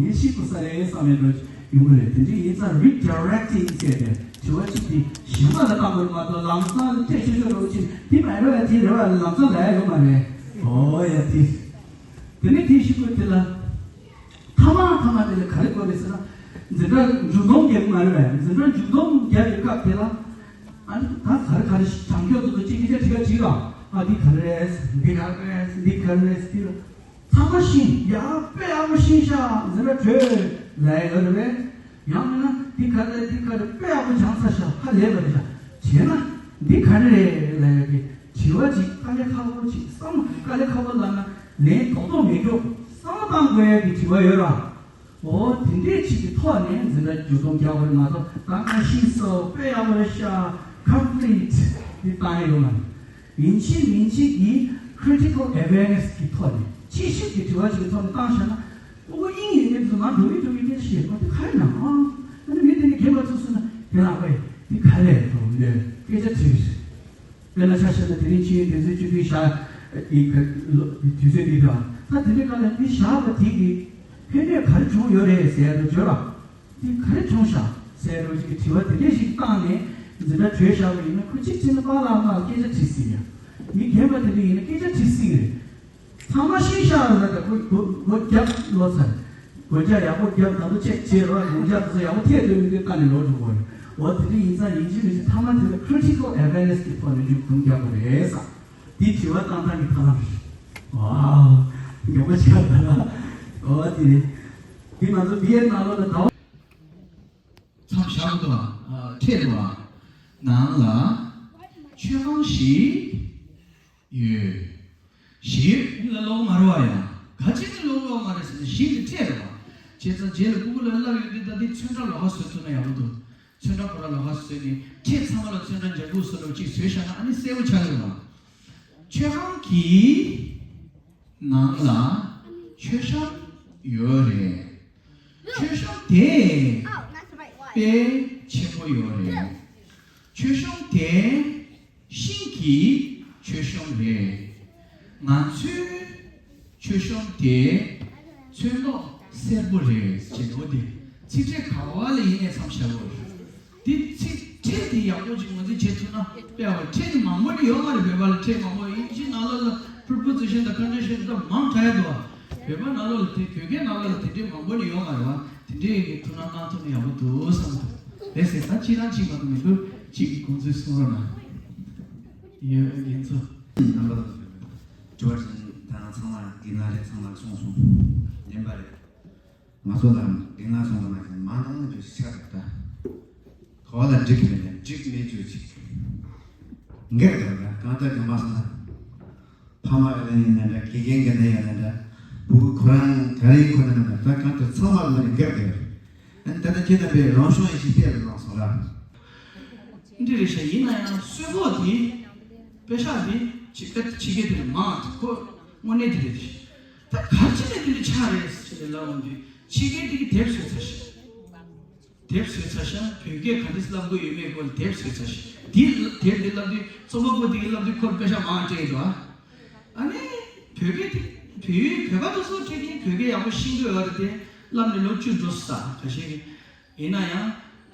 ངས་ཤེས་དགོས་ས་རེད་བསམ་ཡས་འགྲོ་ཡོང་གི་རེད། དེ་འདྲ་ཡིན་ཙང་redirecting ཟེར་ཏེ་དྲི་བ་གཅིག་དེ་གཞན་པ་ལ་བཏང་དགོས་མ་གཏོགས། ལམ་སང་ལ་སྐད་ཆ་ཤོད་ཤོད་རོགས་ཅིག་དེ་མ་རེད་བ། དེ་རེད་བ། ལམ་སང་ལ་ཡ་ཡོད་མ་རེད། ཨོ་ཡ་དེ། དེ་ནས་དེ་གཞུག་གུ་དེ་ལ། མཐའ་མ་མཐའ་མ་དེ་ལ་ག་རེ་དགོས་རེད་ཟེར་ན། འཛིན་གྲྭ་མཇུག་སྡོམ་རྒྱག་གི་མ་རེད་བས། འཛིན་གྲྭ་མཇུག་སྡོམ་རྒྱག་པའི་སྐབས་དེ་ལ། ཨ་ནི་ད་ག་རེ་ག་རེ་ཞིག་བྱང་ཕྱོགས་དུ་དུ་གཅིག་གིས་ཆ་ཁྲིག་ག་ཆིག་ག་ཨ་འདི་ག་རེ་རེད། འདི་ག་རེ་རེད། འདི་ག་རེ་རེད། འདི་ལ་ཚང་མ་ཤེས། ཡ་དཔེ་ཡག་པོ་ཤེས་ཤག་འཛིན་གྲྭ་གྲོལ་ལབ་ཡ་ཡོད་རེད་བས། ཡང་མིན་ན་འདི་ག་རེ་རེད། འདི་ག་རེ་རེད། དཔེ་ཡག་པོ་སྦྱངས་ཚར་ཤག་ཧ་ལས་པ་རེད་ཤག་བྱས་ན་འདི་ག་རེ་རེད་ལབ་ཡ་གི་དྲི་བ་ཅིག་དཀའ་ལས་ཁག་པོ་ཅིག་བསམ། དཀའ་ལས་ཁག་པོ་ལབ་ན་ལན་རྡོག་རྡོག་མེད་རྒྱུ་བསམ་བློ་བཏང་དགོས་ཡ་གི་དྲི་བ་ཡོད་ར། འོ་དེ་འདྲས་ཅིག་གི་ཐོག་ནས་འཛིན་གྲྭ་མཇུག་སྡོམ་རྒྱག་དགོས་རེད་མ་གཏོགས། ད་ང་ཤེས་སོང་། དཔེ་ཡག་པོ་རེད་ཤག complete དེ་བཏང་ཡ་ཡོད་མ་རེད། ཡིན་གཅིག་མིན་གཅིག་གི་critical awareness གི་ཐོག་ནས། དཔྱད་ཞིབ་ཀྱི་དྲི་བ་ཞིག་གི་ཐོག་ནས་བཏང་བཞག་ན། ཨོ་ཨིན་ཡིན་མིན་དུ་ང་འགྲོ་གི་འགྲོ་གི་སྐད་ཆ་བཤད་པ་དེ་ག་རེ་ན། ཨ་ནི་མི་དེ་ནི་རྒན་པ་ཚོ་སུ་ན་དེ་ལ་ཨ་ཕ་ཡི་དེ་ག་རེ་དོ་ལོས་སྐད་ཆ་དྲིས། དཔེར་ན་ཆ་བཞག་ན་དེ་རིང་ཕྱི་ཡོན་དེ་ཚོའི་བཅུ་དྲུག་ཞག་ཨི་ཁ་ལོ་དུས་ཚོད་འདི་དང་། ད་དེ་འདྲའི་སྐབས་ལ་འདི་བཞག་པ་དེ་གི་ཕན་གནོད་ག་རེ་བྱུང་ཡོད་རེད་ཟེར་རོ་བརྗོད་ལ། འདི་ག་རེ་བྱུང་ཤག་ཟེར་རོ་ཅིག་གི་དྲི་བ་དེ་འདྲས་ཞིག་བཏང་ནས་འཛིན་གྲྭ་གྲོལ་བཞག་པ་ཡིན་ན། ཁོ་གཅིག་བྱས་ན་པཱ་ལགས་མར་སྐད་ཆ་དྲིས་སྲིད་ཡ། མི་རྒན་པ་དེ་འདྲ་ཡིན་ན་སྐད་ཆ་དྲིས་སྲིད་རེད། ཚང་མ་ཤེས་ཤག་ལ་ད་ཁོ་སྒོ་སྒོ་རྒྱབ་ལོ་ཚར། སྒོ་རྒྱག་ཡག་པོ་རྒྱབ། ད་དུང་ཅེག་བྱེད་རོགས། སྒོ་རྒྱག་དེ་ཚོ་ཡག་པོ་ཐེབས་འདུག་མི་འདུག་ལྟ་ནས་ལོག་འགྲོ་དགོས་རེད། འོ་དེ་འདྲ་ཡིན་ཙང་ཡིན་གཅིག་མིན་གཅིག་མཐའ་མ་དེ་ལ་critical awareness གི་ཐོག་ནས་མཇུག་སྡོམ་རྒྱག་དགོས་རེད་ས། འདི་དྲི་བ་བཏང་སྟངས་ཀྱི་ཐབས་ལམ་རེད། ཝའོ། མགྱོགས་པོ་ཆགས་པ་ལ། འོ་དེ་རེད། འདི་ང་ཚོ་བི་ཡེ་ནང་ལོགས་ལ་ཟླ་བ། མཚམས་བཞག་འདུག་ཨ། ཁྲལ་འདུག་ཨ། ནང་ལ་མཆོད་ཁང་ཞིག་ཡོད། ཞིག་ཡོད་ལ་ལོག་མ་རེད་བ་ཡ། ག་ཅི་ནས་ལོག་ལོག་མ་རེད་ཟེར་ན་ཞིག་ནི་ཁྲལ་རེད་བ། བྱས་ཙང་རྗེས་ལ་སྤུ་གུ་ལ་བསླབ་ཡོད་དུས། ད་འདི་ཚོན་ཁྲ་ལོགས་ཀ་བཟོ་ཐུབ་ན་ཡག་པོ་འདུག་ཚོན་ཁྲ་ཁོ་ར་ལོགས་ཀ་བཟོས་ནས་ཁྲལ་ཚང་མ་ལ་ཚོན་ཁྲ་འཇར་གུ་བཟོ་ལོག་ཅིག་བཟོས་བཞག་ན་ཨ་ནི་གསལ་པོ་ཆགས་ཀྱི་རེད་བ། མཆོད་ཁང་གི་ནང་ལ་མཆོད་བཤམས་ཡོད་རེད། མཆོད་བཤམས་དེ་དཔེ་ཆེན་པོ་ཡོད་རེད། མཆོད་བཤམས་དེ་ཤིང་གི་མཆོད་བཤམས་རེད། ང་ཚོའི་མཆོད་བཤམས་དེ་ཚོན་མདོག་སེར་པོ་རེད་ཅེས། འོ་དེ་ཚིག་ཕྲད་ག་བ་ལ་ཡིན་ནའི་མཚམས་བཞག་དགོས་རེད། དེ་ཚིག་ཕྲད་དེ་ཡག་པོ་ཅིག་ངོས་འཛིན་བྱེད་ཐུབ་ན་དཔེ་ཡག་པོ། ཕྲད་དེ་མང་པོ་ནི་ཡོད་མ་རེད། བོད་པ་ལ་ཕྲད་མང་པོ། དབྱིན་ཇི་ནང་ལོགས་ལ་preposition དང་conjunction དང་མང་དྲགས་འདུག་བ། བོད་པ་ནང་ལོགས་ལ་དེ། བོད་སྐད་ནང་ལོགས་ལ་དེ་འདྲའི་མང་པོ་ནི་ཡོད་མ་རེད་བ། དེ་འདྲའི་གི་ཐུགས་སྣང་གནང་ཐུབ་ན་ཡག་པོ་འདུག་བསམ་འདུག་ལགས་སེ། ད་གཅིག་རང་གཅིག་མ་གཏོགས་མི་འདུག་གཅིག་གི་དགོངས་ཚུལ་གསུང་རོགས་གནང་། ཡོད་རྒན་ཚོ། རྣམ་པ་ལ་དྲི་བ་དྲིས། ད་ང་ཚང་མ་འདི་ན་རེད། ཚང་མ་གསུངས་སོང་། ཡིན་པ་རེད། ང་ཚོ་ལ་འདི་ང་སོང་ལ་མ་ཁྱེད་མ་འདང་ལ་འཇུ་ཤ་རེད་ད། གོ་ལ་འགྲིག་མེད་ན་འགྲིག་མེད་འཇུ་ཅིག་འགེག་རེད་ད། གང་ལྟར་གི་མ་སོང་ན། ཕ་མ་གི་ལན་ཡིན་ན་འདྲ། དགེ་རྒན་གི་ལན་ཡིན་ན་འདྲ། བུ་ཁོ་རང་ག་རེ་ཁོ་ན་འདྲ། ད་གང་ལྟར་ཚང་མ་ལ་འགེག་རེད། ཨ་ནི་ད་ལྟ་ཁྱེད་རྣམ་པས་རང་བྱུང་ཡེ་ཤེས་གཏེར་ལ་བླངས་སོང་ར། འདི་རེད་ཤག་ཡིན་ན་ཡང་གསོལ་ཕོགས་དེ། པེ་ཤག་འདི་ཕྱི་སྐད་ཕྱི་སྐད་དེ་ལ་མང་དུ་ཁོ་དངོས་གནས་དེ་རེད། ད་ག་ཅི་ནས་དེ་འདྲ་ཆགས་རེད་ཟེར་ནས་ལབ་འོང་དུས་ཕྱི་རྒྱལ་དེ་གི་དེབ་བཟོས་ཚར་ཤག་དེབ་བཟོས་ཚར་ཤག་བོད་སྐད་ག་འདྲས་བསླབ་དགོས་ཡོད་མེད་སྐོར་ལ་དེབ་བཟོས་ཚར་ཤག་འདི་དེབ་འདི་བསླབ་དུས་རྩོམ་པ་པོ་དེ་གི་བསླབ་དུས་ཁོར་པེ་ཤག་མང་སྤྲད་འདུག་ཨ་ནི་བོད་སྐད་དེ་བོད་ཡིག་བོད་པ་དེ་ཚོ་ཁྲིད་ཀྱིན་བོད་སྐད་ཡག་པོ་ཤེས་ཀྱི་ཡོད་རེད་དེ་བསླབ་ནས་ལོ་བཅུ་འགྲོ་ས་ཁ་ཤས་ཀྱི་ཡིན་ན་ཡང་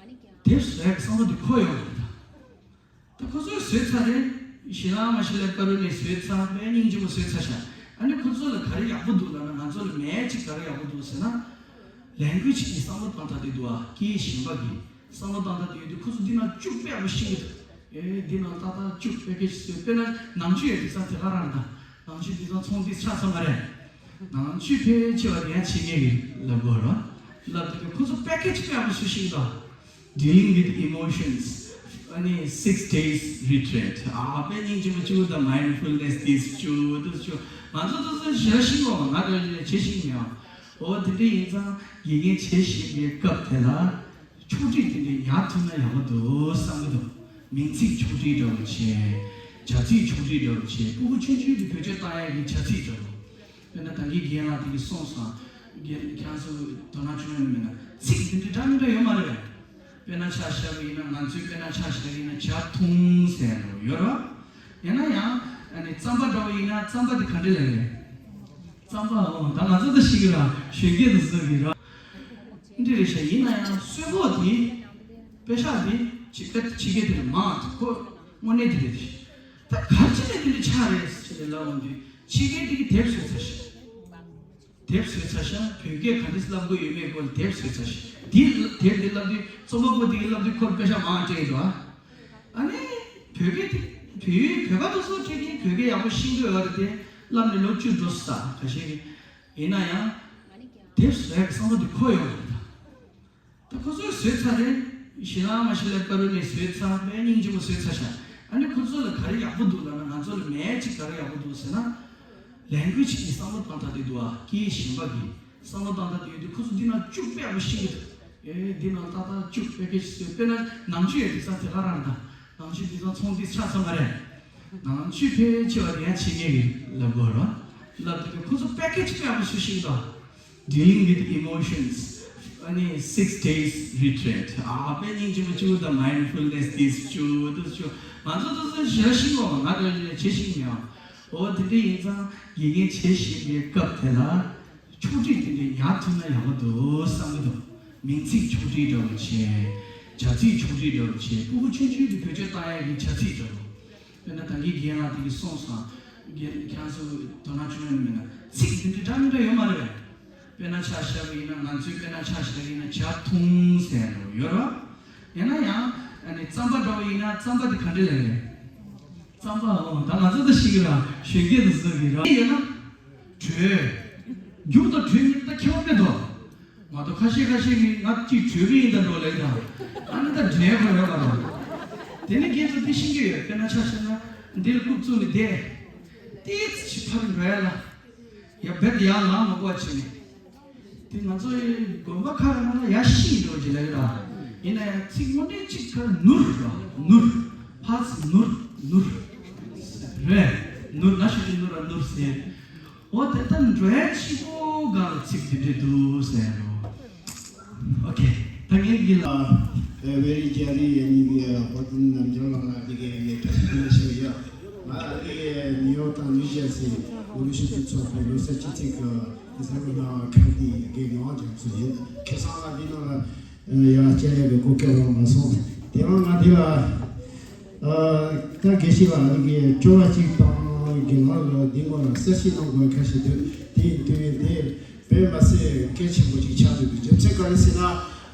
དེབ་བཟོ་ཡག་གི་བསམ་བློ་དེ་འཁོར་ཡོད་རེད་ད། ད་ཁོ་ཚོས་བཟོས་ཚར་རེད། ཞི་ལ་མ་ཤི་ལ་པ་རུ་ནས་བཟོས་ཚར་དཔེ་སྙིང་རྗེ་མོ་བཟོས་ཚར་ཤག་ཨ་ནི་ཁོ་ཚོ་ལ་ག་རེ་ཡག་པོ་འདུག་ལབ་ན་ང་ཚོ་ལ་མེད་ཅིག་ག་རེ་ཡག་པོ་འདུག་ཟེར་ན། ལེང་གུ་ཡེ་ཇི་གི་བསམ་བློ་བཏང་ཐབས་དེ་འདུག་ཨ་སྐད་གཞན་པ་གི་བསམ་བློ་བཏང་ཐབས་དེ་ཡོད་དུས་ཁོ་ཚོ་འདི་ནང་བཅུག་དཔེ་ཡག་པོ་ཤེས་ཀྱི་འདུག་ཨེ་འདི་ནང་ཏག་ཏག་བཅུག་པེ་ཀེ་ཇི་བཟོས་དཔེར་ན་ནང་ཆུ་ཡོད་དུས་ས་དེ་ག་རང་རེད་ད། ནང་ཆུ་འདི་ཚོ་ཚོང་འདི་ཆགས་ཚར་མ་རེད། ནང་ཆུ་ཕལ་ཆེ་བ་དེ་ཡང་ཕྱི་རྒྱལ་གི་ལབ་དགོས་རེད། ལབ་དུས་ཁོ་ཚོ་པེ་ཀེ་ཇི་དཔེ་ཡག་པོ་བཟོས་ཤེས་ཀྱི་འདུག Dealing with emotions. ཨ་ནི་six days retreat. ཨ་དཔེ་སྙིང་རྗེ་མོ་བཅུག་དང་mindfulness this བཅུག་དུ་བཅུག་ང་ཚོ་དུ་ཚོ་ཞེ་དྲག་ཤེས་ཀྱི་མ་རེད། ང་ཚོ་བྱེད་ཤེས་ཀྱི་མེད་པ། འོ་དེ་འདྲ་ཡིན་ཙང་དགེ་རྒན་བྱེད་བཞིན་པའི་སྐབས་དེ་ལ་ཕྱོགས་སྒྲིག་དེ་འདྲ་ཉར་ཐུབ་ན་ཡག་པོ་འདུག་བསམ་གྱི་འདུག་མིང་ཚིག་ཕྱོགས་སྒྲིག་འདྲ་བོ་བྱས། བྱ་ཚིག་ཕྱོགས་སྒྲིག་འདྲ་བོ་བྱས། སྤུ་གུ་ཆུང་ཆུང་དེ་བེད་སྤྱོད་བཏང་ཡག་གི་བྱ་ཚིག་འདྲ་བོ། དཔེར་ན་ད་གིན་རྒན་ལགས་དེ་གིས་གསུངས་སོང་། རྒན་ཁྱེད་ཚོ་དོ་སྣང་བྱུང་ཡོད་མེད་ན་ཚིག་འདི་འདྲ་འདྲ་མི་འདྲ་ཡོད་མ་རེད་པས། དཔེར་ན་ཆ་བཞག་གི་ཡིན་ན་ང་ཚོའི་དཔེར་ན་ཆ་བཞག་གི་ཡིན་ན་ཇ་འཐུང་ཟེར་ཡག་ཡོད་རེད་པ། ཡིན་ན་ཡང་ཨ་ནི་རྩམ་པ་འདྲ་བོ་ཡིན་ན་རྩམ་པ་དེ་ག་འདྲ་ལབ་རེད། རྩམ་པ་འོ་ད་ང་ཚོ་ད་ཤེས་ཀྱི་རེད། གཞོན་སྐྱེས་དེ་ཚོ་གིས་རེད། འདི་རེད་ཤག་ཡིན་ན་ཡང་གསོལ་ཕོགས་དེ་པེ་ཤག་དེ་ཕྱི་སྐད་ཕྱི་སྐད་དེ་ལ་མང་དུ་ཁོ་དངོས་གནས་དེ་རེད། ད་ག་ཅི་ནས་དེ་འདྲ་ཆགས་རེད་ཟེར་ནས་ལབ་འོང་དུས་ཕྱི་རྒྱལ་དེ་གི་དེབ་བཟོས་ཚར་ཤག་དེབ་བཟོས་ཚར་ཤག་བོད་སྐད་ག་འདྲས་བསླབ་དགོས་ཡོད་མེད་སྐོར་ལ་དེབ་བཟོས་ཚར་ཤག་འདི་དེབ་འདི་བསླབ་དུས་རྩོམ་པ་པོ་དེ་གི་བསླབ་དུས་ཁོར་པེ་ཤག་མང་སྤྲད་འདུག་ཨ་ནི་བོད་སྐད་དེ་བོད་ཡིག་བོད་པ་དེ་ཚོ་ཁྲིད་ཀྱིན་བོད་སྐད་ཡག་པོ་ཤེས་ཀྱི་ཡོད་རེད་དེ་བསླབ་ནས་ལོ་བཅུ་འགྲོ་ས་ཁ་ཤས་ཀྱི་ཡིན་ན་ཡང་དེབ་བཟོ་ཡག་གི་བསམ་བློ་དེ་འཁོར་ཡོད་རེད་ད། ད་ཁོ་ཚོས་བཟོས་ཚར་རེད། ཞི་ལ་མ་ཤི་ལ་པ་རུ་ནས་བཟོས་ཚར་དཔེ་སྙིང་རྗེ་མོ་བཟོས་ཚར་ཤག་ཨ་ནི་ཁོ་ཚོ་ལ་ག་རེ་ཡག་པོ་འདུག་ལབ་ན་ང་ཚོ་ལ་མེད་ཅིག་ག་རེ་ཡག་པོ་འདུག་ཟེར་ན། ལེང་གུ་ཡེ་ཇི་གི་བསམ་བློ་བཏང་ཐབས་དེ་འདུག་ཨ་སྐད་གཞན་པ་གི་བསམ་བློ་བཏང་ཐབས་དེ་ཡོད་དུས་ཁོ་ཚོ་འདི་ནང་བཅུག་དཔེ་ཡག་པོ་ཤེས་ཀྱི་འདུག་ཨེ་འདི་ནང་ཏག་ཏག་བཅུག་པེ་ཀེ་ཇི་བཟོས་དཔེར་ན་ནང་ཆུ་ཡོད་དུས་ས་དེ་ག་རང་རེད་ད། ནང་ཆུ་འདི་ཚོ་ཚོང་འདི་ཆགས་ཚར་མ་རེད། ནང་ཆུ་ཕལ་ཆེ་བ་དེ་ཡང་ཕྱི་རྒྱལ་གི་ལབ་དགོས་རེད། ལབ་དུས་ཁོ་ཚོ་པེ་ཀེ་ཇི་དཔེ་ཡག་པོ་བཟོས་ཤེས་ཀྱི་འདུག Dealing with emotions. ཨ་ནི་six days retreat. ཨ་དཔེ་སྙིང་རྗེ་མོ་བཅུག་དང་mindfulness this བཅུག་དུ་བཅུག་ང་ཚོ་དུ་ཚོ་ཞེ་དྲག་ཤེས་ཀྱི་མ་རེད། ང་ཚོ་བྱེད་ཤེས་ཀྱི་མེད་པ། འོ་དེ་འདྲ་ཡིན་ཙང་དགེ་རྒན་བྱེད་བཞིན་པའི་སྐབས་དེ་ལ་ཕྱོགས་སྒྲིག་དེ་འདྲ་ཉར་ཐུབ་ན་ཡག་པོ་འདུག་བསམ་གྱི་འདུག་མིང་ཚིག་ཕྱོགས་སྒྲིག་འདྲ་བོ་བྱས། བྱ་ཚིག་ཕྱོགས་སྒྲིག་འདྲ་བོ་བྱས། སྤུ་གུ་ཆུང་ཆུང་དེ་བེད་སྤྱོད་བཏང་ཡག་གི་བྱ་ཚིག་འདྲ་བོ། དཔེར་ན་ད་གིན་རྒན་ལགས་དེ་གིས་གསུངས་སོང་། རྒན་ཁྱེད་ཚོ་དོ་སྣང་བྱུང་ཡོད་མེད་ན་ཚིག་འདི་འདྲ་འདྲ་མི་འདྲ་ཡོད་མ་རེད་པས། དཔེར་ན་ཆ་བཞག་གི་ཡིན་ན་ང་ཚོའི་དཔེར་ན་ཆ་བཞག་གི་ཡིན་ན་ཇ་འཐུང་ཟེར་ཡག་ཡོད་རེད་པ། ཡིན་ན་ཡང་ཨ་ནི་རྩམ་པ་འདྲ་བོ་ཡིན་ན་རྩམ་པ་དེ་ག་འདྲ་ལབ་རེད། རྩམ་པ་འོ་ད་ང་ཚོ་ད་ཤེས་ཀྱི་རེད། གཞོན་སྐྱེས་དེ་ཚོ་གིས་རེད། ཡིན་ན། བྲོས། རྒྱུགས་དང་བྲོས་གཉིས་ད་ཁྱད་པར་མེད་དོ། མ་གཏོགས་ཁ་ཤས་ཁ་ཤས་ཀྱིས་ང་གཅིག་བྲོས་ཀྱི་ཡིན་ད་འགྲོ་ལབ་ཀྱི་འདུག་ཨ་ནི་ད་འདྲེན་དགོས་ཡོད་མ་རེད། དེ་ནི་ཁྱེད་ཚོ་འདི་ཤེས་ཀྱི་ཡོད། དཔེར་ན་ཆ་བཞག་ན་འདིར་རྐུབ་བཙུགས་ནས་བསྡད། ཏོག་ཙམ་ཕར་འགྲོ་ཡ་ལ། ཡ་རྦད་དེ་ཡར་ལངས་མ་དགོས་པ་བྱས་ནས། དེ་ང་ཚོ་དགོན་པ་ཁག་ནང་ལ་ཡར་ཤི་འགྲོ་གི་ལབ་ཀྱི་འདུག་ཡིན་ན་ཡང་ཚིག་དངོས་གནས་གཅིག་ཁར་ནུར་ར་ནུར། ཕར་ཚུར་ནུར་ནུར། རེད། ནུར་ན་ཤི་ཤི་ནུར་ར་ནུར་ཟེར། འོ་དེ་ལྟར་འགྲོ་ཡ་གཅིག་པོ་སྒང་ལ་ཚིག་འདི་འདྲ་འདུག་ཟེར་རོ། ཨོ་ཁེ། ད་ངས་གི་ལ། ཨ་བེ་རི་རྒྱ་རི་ཡ་གཉིས་ཀྱི་ཨ་བོ་ཏན་ནམ་རྒྱལ་ལགས་ལ་འདི་གའི་ངས་བཀྲ་ཤིས་བདེ་ལེགས་ཞུ་ཡ། ང་འདི་གའི་ནིའུ་ཡོག་དང་ནིའུ་ཇར་སི་འུ་རུ་ཤུ་ཏི་ཚོགས་པའི་ལོ་གསར་སྤྱི་ཚེས་ཀྱི་དེ་ཚོ་གི་ནང་ཁ་འདི་གའི་ངག་རྒྱག་ཚུལ་ཡིན། ཁ་སང་ང་འདི་ནང་ལ་ཡ་བཅར་ཡ་གི་གོ་སྐབས་རག་མ་སོང་། དེ་རིང་ང་འདི་ལ། ཨ། ད་དགེ་བཤེས་ལགས་ཀྱིས་སྐྱོར་བ་གཅིག་དང་དགེ་ལགས་ལ་འདི་སྔོན་ལ་གསལ་བཤད་གནང་དགོས་ཁ་ཤས་འདུག་དེ་ཡིན་དུས་དེ་དཔེ་མ་སྲིད་གལ་ཆེན་པོ་ཅིག་ཆགས་འདུག་རྒྱུ་མཚན་ག་རེ་ཟེར་ན་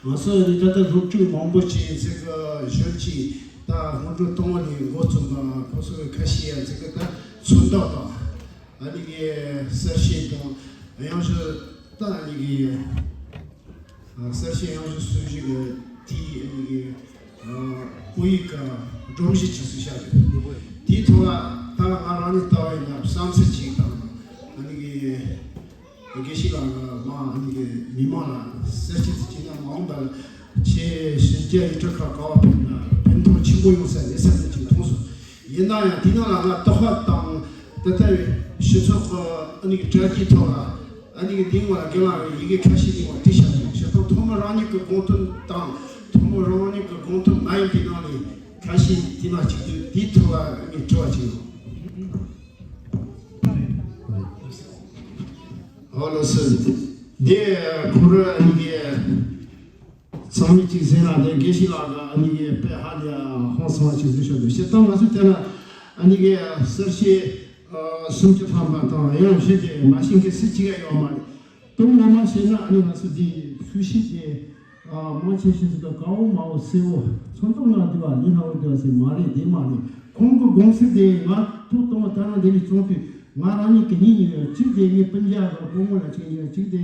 ང་ཚོ་ནི་ད་ལྟ་སློབ་ཕྲུག་མང་པོ་ཅིག་ཚིག་གཞོན་ཅིག་ད་སྔོན་འགྲོ་གཏོང་བ་ནས་འགོ་རྩོམ་པ་ཁོ་ཚོ་གི་ཁ་ཤས་ཡ་ཚིག་གི་ད་མཚོན་རྟགས་དང་ཨ་ནི་གི་གསལ་བཤད་དང་ཡང་ཞུ་ད་ཨ་ནི་གི་གསལ་བཤད་ཡང་ཞུ་སྲོལ་ཞིག་དེའི་ཨ་ནི་གི་བོད་ཡིག་གི་སྒྲོམ་གཞི་ཆེ་སུ་བཞག་ཡོད། དེའི་ཐོག་ལ་ད་ང་རང་ནས་ལྟ་བ་ཡིན་ན་བསམ་ཚུལ་ཅིག་དང་ཨ་ནི་གི་དགེ་བཤེས་ལགས་ལ་མ་ཨ་ནི་གི་མི་མང་ལ་གསལ་བཤད་ཅིག་བྱས་ན་མ་འོངས་པ་ལ་ཆེས་གཞི་རྒྱ་ཡིག་འབྲུ་ཁག་ག་བ་ཕེབས་ན་ཕན་ཐོགས་ཆེན་པོ་ཡོང་ས་རེད་བསམ་ནས་ཅིག་མཐོང་སོང་། ཡིན་ན་ཡང་དེ་ནང་ལ་ང་ཏོག་ཧ་དང་དེ་ལྟ་བུའི་སྤྱི་ཚོགས་ཀྱི་ཨ་ནི་གི་དྲ་རྒྱའི་ཐོག་ལ་ཨ་ནི་གི་འདིའི་ངོ་ལ་རྒན་ལགས་ཀྱི་ཡི་གེ་ཁ་ཤས་འདིའི་ངོ་བྲིས་བཞག་ཡོད། བྱས་ཙང་ཐོག་མར་རང་ཉིད་ཀྱི་དགོངས་དོན་དང་ཐོག་མར་རང་ཉིད་ཀྱི་དགོངས་དོན་མ་ཡིན་པའི་ནང་ནས་ཁ་ཤས་དེ་ནང་གཅིག་དུས་དེའི་ཐོག་ལ་ངས་དྲི་བ་ཅིག་ཡོད། ཨོ་ལགས་སོ། འདི་ཁོ་རང་ཨ་ནི་གི་ཚང་མས་གཅིག་གསན་ན་དེ་དགེ་བཤེས་ལགས་ཀྱིས་ཨ་ནི་དཔེ་ཧ་ལས་ཧང་སང་བ་ཅིག་བཟོས་བཞག་འདུག། བྱས་ཙང་ང་ཚོའི་དེ་ལ་ཨ་ནི་གི་གསལ་བཤད་སུམ་ཅུ་ཐམ་པ་དང་ཡང་བཤད་ཀྱི་མ་ཤེས་མཁན་སུ་གཅིག་ཡང་ཡོད་མ་རེད། དོན་ངོ་མ་བཤད་ན་ཨ་ནི་ང་ཚོ་འདི་ཚོས་གཞི་དེ་མང་ཆེ་ཤོས་ཟིག་ག་ག་འོ་མ་འོ་སེ་འོ་ཚོན་མདོག་ནག་འདུག་བ་ལི་ཧ་འོ་འདུག་བ་ཟེར་མ་རེད། དེ་མ་རེད། ཁོང་གི་དགོངས་ཚུལ་དེ་ང་ཐུགས་གཏོང་བ་ད་རང་འདི་ནས་བྱུང་དུས་ང་རང་ཉིད་ཀྱི་གཉེན་ཉེ་ཡོད་གཅིག་དེ་ངའི་སྤུན་ཀྱག་གི་སྤོ་བོ་ལ་གཅིག་ཡིན། གཅིག་དེ།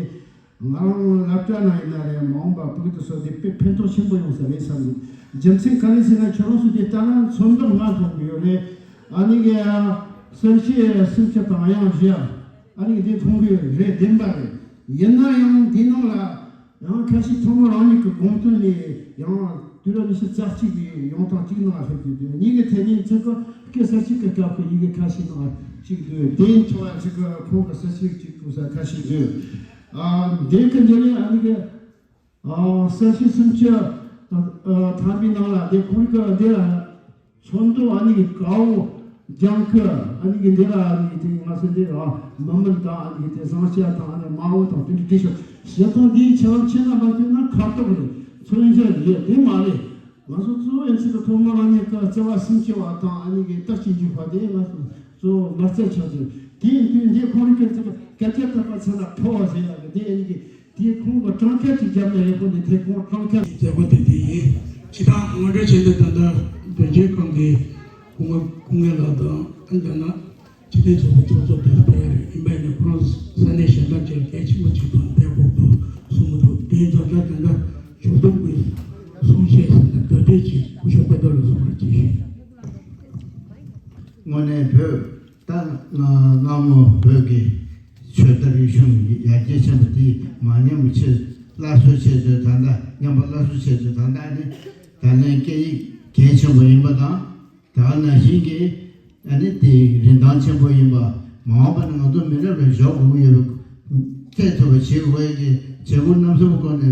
ང་རང་སློབ་གྲྭ་ནང་ཡིན་ན་རེད། མ་འོངས་པ་བོད་དུ་སོང་སྟེ་དཔེ་ཕན་ཐོགས་ཆེན་པོ་ཡོང་ས་རེད་བསམ་གྱི། རྒྱུ་མཚན་ག་རེ་ཟེར་ན་ཁྱོད་རང་ཚོ་དེ་ལྟ་ན་ཚོན་མདོག་ལྔ་ཐོག་གི་ཡོད་རེད། ཨ་ནི་གི་གསལ་བཤད་སུམ་ཅུ་དང་ཡང་བཞི། ཨ་ནི་གི་དེ་མཐོང་གི་རེད། བདེན་པ་རེད། ཡིན་ན་ཡང་དེ་ནང་ལ་ཡང་ཁ་ཤས་ཐོག་མར་རང་ཉིད་ཀྱི་དགོངས་དོན་ལས་ཡང་དུས་རབས་ཉི་ཤུ་རྩ་གཅིག་གི་ཡོང་སྟངས་གཅིག་ནང་སླེབས་ཀྱི་འདུག། གཉིས་ཀའི་ཐད་ནས་ཚིག་གི་སྐད་གསལ་བཤད་ཀྱི་སྐབས་ཀྱི་ཡི་གེ་ཁ་ཤས་ནང་གཅིག་འདུག། དེའི་ཐོག་ལ་ཚིག་གི་ཁོང་གི་གསལ་བཤད་གཅིག་དགོས་ས་ཁ་ཤས་འདུག། ཨ། འདི་གི་འདི་ནི་ཨ་ནི་གི། ཨ། གསལ་བཤད་སུམ་ཅུ། ཨ། ཐམ་པའི་ནང་ལ་དེ་ཁོང་གི་འདི་ལ་ཚོན་མདོག་ཨ་ནི་གི་དཀར་པོ་ལྗང་ཁུ། ཨ་ནི་གི་འདི་ལ་ཨ་ནི་གི་དེ་ང་ཚོ་འདི་ལ་མི་མིན་དང་ཨ་ནི་གི་དེ་བཟང་ཤ་དང་ཨ་ནི་དམར་པོ་དང་དེ་འདྲ་བྲིས་ཤོག། བྱས་ཙང་འདིའི་ཆ་ལག་ཆེ་ན་མ་ཐུབ་ན་ཁ་དོག་རེད། ཚོན་ཆ་རེད། དེ་མ་རེད། ང་ཚོ་གཙོ་བོ་ཡིན་ཚིག་གི་ཐོག་མར་ཨ་ནི་གི་རྩ་བ་སུམ་ཅུ་བ་དང་ཨ་ནི་གི་རྟགས་ཅན་གྱི་བར་དེ་ང་ཚོ་གཙོ་བོ་མ་རྩ་ཆགས་ཀྱི། དེ་ཡིན་དུས་འདི་ཁོང་རང་གི་ཚིག་སྐད་ཆ་དག་པ་ཚ་ན་ཕོ་བ་ཟེར་ཡག་གི་དེ་ཨ་ནི་གི་དེ་ཁོང་གི་གྲངས་ཀ་ཅིག་བརྒྱབ་ན་ཡག་པོ་འདུག། དེ་ཁོང་གྲངས་ཀ་མཛད་སྒོ་དེ་དེ་ཡིན། སྤྱི་བཏང་ངོ་སྤྲོད་བྱས་ཏེ་ད་ལྟ་དོན་གཅོད་ཁང་གི་སྐུ་ངོ་སྐུ་ངོ་ལགས་དང་ཨ་ནི་ད་ན། སྤྱི་མཐུན་ཚོགས་པའི་ཚོགས་གཙོ་དེ་ཕེབས་ཡོད་རེད། ཡིན་པ་ཡིན་ན་ཁོ་རང་ས་གནས་གཞན་དག་ཅིག་ལ་གལ་ཆེན་པོ་ཅིག་དང་བསྡད་དགོས་འདུག་གསུང་གི་འདུག། དེ་ཡིན་ཙང་ད་ད་ལྟ་ཞོགས་དུང་གི་གསུང་བཤད་ཟེར་ན་ག་དུས་ཅིག་སྐུ་ཞབས་དཔལ་རྡོར་ལགས་གསུང་བར་གྱིས་ཤིག། དངོས་གནས་བོད་ད་སྔ་མོ་བོད་ཀྱི་ཆོས་དང་རིག་གཞུང་ཡར་རྒྱས་ཆེན་པོ་དེ་མ་ཉམས་པ་ཆེད་སླར་གསོ་བྱེད་དུས་ད་ལྟ་ཉམས་པ་སླར་གསོ་བྱེད་དུས་ད་ལྟ་ནི་ད་ལན་སྐད་ཡིག་གལ་ཆེན་པོ་ཡིན་པ་དང་། དེ་ནང་བཞིན་གྱི་ཨ་ནི་དེ་རིན་ཐང་ཆེན་པོ་ཡིན་པ། མ་འོངས་པ་ན་ང་ཚོ་མི་རབས་ལ་འཇོག་དགོས་ཀྱི་ཡོད་པའི་སྐད་ཐོབ་པ་བྱེད་དགོས་ཀྱི་བྱེད་སྒོ་རྣམ་གསུམ་སྐོར་ནས་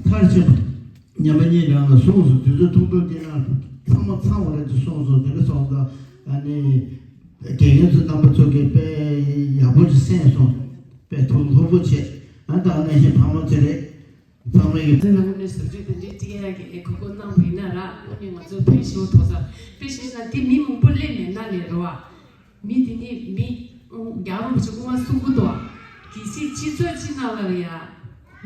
མཐར་ཕྱིན་པ་ཉམས་པ་གཉིས་རང་ལ་གསུངས་སོང་། དུས་ཚོད་ཐུང་ཐུང་དེ་ནང་ཚང་མ་ཚང་བ་རེད་དུ་གསུངས་སོང་། དེ་འདྲ་སོང་ཙང་ཨ་ནི་དགེ་རྒན་ཚོ་རྣམ་པ་ཚོ་གིས་དཔེ་ཡག་པོ་ཅིག་གསན་སོང་། དཔེ་ཐུགས་སློབ་པོ་བྱས། ཨ་ད་ནང་བཞིན་ཕ་མ་ཚོ་རེད། ཚང་མས་ཀྱི། ཚེ་ནང་ནས་ཟུར་ཁྲིད་དེ་འདྲའི་སྤྲད་ཡག་གི་ཨེ་གོ་སྐོར་གནང་བ་ཡིན་ན་ར། དངོས་གནས་ང་ཚོ་ཕན་ཞེ་པོ་ཐོགས་ས། དཔེ་བཤད་ན་དེ་མི་མང་པོ་སླེབས་མེད་ན་ལས་རོ་ཨ། མི་དེ་ནི་མི་རྒྱལ་རོང་ཆེ་ཁོ་མ་གསུང་གི་འདུག་ཨ། གལ་སྲིད་སྤྱི་ཚོགས་སྤྱི་ནང་ལ་ཡ་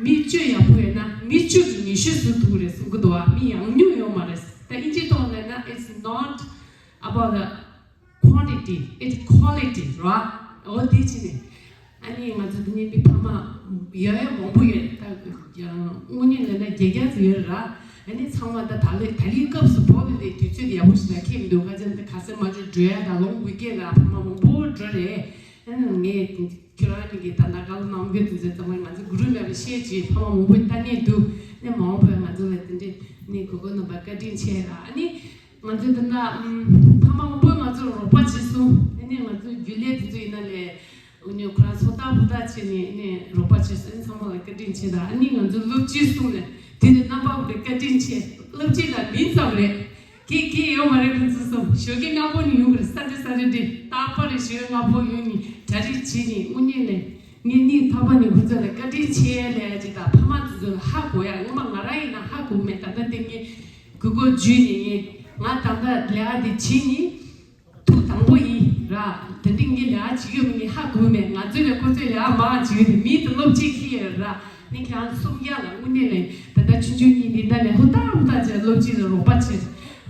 མི་བཅུ་ཡག་པོ་ཡོད་ན་མི་བཅུ་གི་ཉི་ཤུ་ཟུར་ཐུབ་རེད་གསུང་གི་འདུག་ཨ། མི་ཡང་ཉུང་ཡོད་མ་རེད། ད་ཨིན་ཇི་ཐོག་ལབ་ན་it's not about the quantity, it's quality, right? འོ་དེ་ཅི་ནས། ཨ་ནི་ང་ཚོ་འདི་ནས་མི་ཕ་མ་ཡོད་ཡོད་མང་པོ་ཡོད། ད་ཡང་དངོས་གནས་ལབ་ན་བརྒྱད་བརྒྱ་ཙམ་ཡོད་ར། ཨ་ནི་ཚང་མ་ད་ད་ལོའི་ད་ལོའི་སྐབས་སུ་བོད་ལ་དུས་ཚོད་ཡག་པོ་ཞིག་ལ་འཁེལ་མི་འདུག། ཁ་ཅན་ད་ག་ས་མ་འགྲོ་འགྲོ་ཡ་ད་ལོང་ཝི་ཀེན་ལ་ཕ་མ་མང་པོ་འགྲོ་རེད། ཨ་ནི་ངས་ཁྱོད་རང་གཉིས་ཀྱིས་ད་ལྟ་བཀའ་སློབ་གནང་རྒྱུ་དེ་ཚོ་ཚང་མ་ང་ཚོ་གུ་རུ་མེད་པ་ཤེས་ཀྱི་ཕ་མ་མང་པོ་ལྟ་ནས་འདུག། ཨ་ནི་མ་འོངས་པར་ང་ཚོ་ལ་དེ་འདྲའི་ནི་གོ་སྐབས་གནང་བར་བཀའ་དྲིན་ཆེ་ར། ཨ་ནི། ང་ཚོ་འདི་ན་ཕ་མ་དབུལ་པོས་ང་ཚོར་རོགས་པ་བྱས་སོང་། ཨ་ནི་ང་ཚོ་རྒྱུན་ལས་དེ་ཚོ་ཡིན་ན་ལས་འུ་ནི་ཁོ་རང་ཚོ་ཏག་ཏག་བྱས་ནས་ཨ་ནི་རོགས་པ་བྱས་སོང་། ཨ་ནི་ཚང་མ་ལ་བཀའ་དྲིན་ཆེ་དང་། ཨ་ནི་ང་ཚོ་སློབ་སྤྱི་གསུམ་ལ་དེ་ནས་རྣམ་པ་དབུ་དེ་བཀའ་དྲིན་ཆེ། སློབ་སྤྱི་ལ་མིང་ཙམ་རེད། གེ་གེ་ཡོད་མ་རེད། ཁོ་ཚོ་གསུམ་ཞོགས་ཀས་སྔ་པོ་ནས་ཡོང་གི་རེད། ས་ཏི་ས་ཏི་ཏི་རྟག་པར་རེ་ཞོགས་ཀས་སྔ་པོ་ཡོང་ནས་གྲ་སྒྲིག་བྱས་ནས་དངོས་གནས་ལས། ངས་སྙིང་ཐག་པ་ནས་ཁོ་ཚོ་ལ་བཀའ་དྲིན་ཆེ་ལབ་ཡ་ཅིག་དང་། ཕ་མ་དེ་ཚོ་ལ་ཧ་གོ་ཡ། སྔོན་མ་ང་རང་ཡིན་ན་ཧ་གོ་མེད། ད་ལྟ་དེ་ངས་གུས་པ་བརྗོད་ནས་ངས་ང་ད་ལྟ་ལས་ཀ་དེ་བྱེད་ནི་ཐུགས་དང་པོ་ཡིན་ར། དེ་འདྲ་ངས་ལས་ཀ་བྱེད་ཀྱི་ཡོད་མེད་ངས་ཧ་གོ་མེད། ང་ཚོ་ལས་ཁོ་ཚོའི་ལས་ཀ་མང་བྱེད་ཀྱི་ཡོད་དེ། མི་དེ་སློབ་སྤྱི་ཁྱེར་ཡོད་ར། ནི་ཁྱེད་རང་གསུམ་ཀ་ལ་དངོས་གནས་ལས་ད་ལྟ་ཆུང་ཆུང་གཉིས་འདི་འདྲ་ལས་ཧུར་ཐག་ཧུར་ཐག་བྱས་སློབ་སྤྱི་ལ་རོགས་པ་བྱས།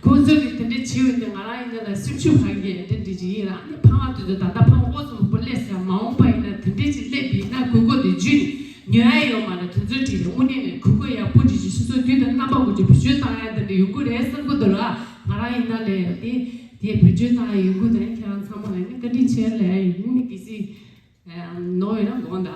ཁོང་ཚོས་ཀྱི་དེ་འདྲ་བྱས་ཡོད་དེ་ང་རང་ཡིན་ན་ལ་སེམས་ཤུགས་གང་གི་དེ་འདྲ་ཅིག་ཡིན་ར། ཨ་ནི་ཕ་མ་དེ་ཚོ་ད་ལྟ་ཕ་མ་འོ་ཙམ་པོ་སླེབས་ཟེར། མ་འོངས་པ་ཡིན་ན་དེ་འདྲ་ཅིག་སླེབས་པ་ཡིན་ན་གུས་པ་དེ་བརྗོད་ནས་ཉོ་ཡ་ཡོད་མ་རེད། དེ་ཚོའི་གྲས་དེ་དངོས་གནས་ནས་གུས་པ་ཡག་པོ་ཅིག་ཅིག་སོ་སོ་དུས་དང་རྣམ་པ་ཀུན་གྱིས་བེད་སྤྱོད་བཏང་ཡ་དེ་འདྲ་ཡོང་གི་རེད་བསམ་གི་འདུག་ར། ང་རང་ཡིན་ན་ལས་དེ་དེ་བེད་སྤྱོད་བཏང་ཡ་ཡོང་གི་རེད། ཁྱེད་རང་ཚང་མ་ལ་ནི་བཀའ་དྲིན་ཆེ་ལབ་ཡ་ཡིན། ནི་གལ་སྲིད་ནོར་ཡོད་ན་དགོངས་དག།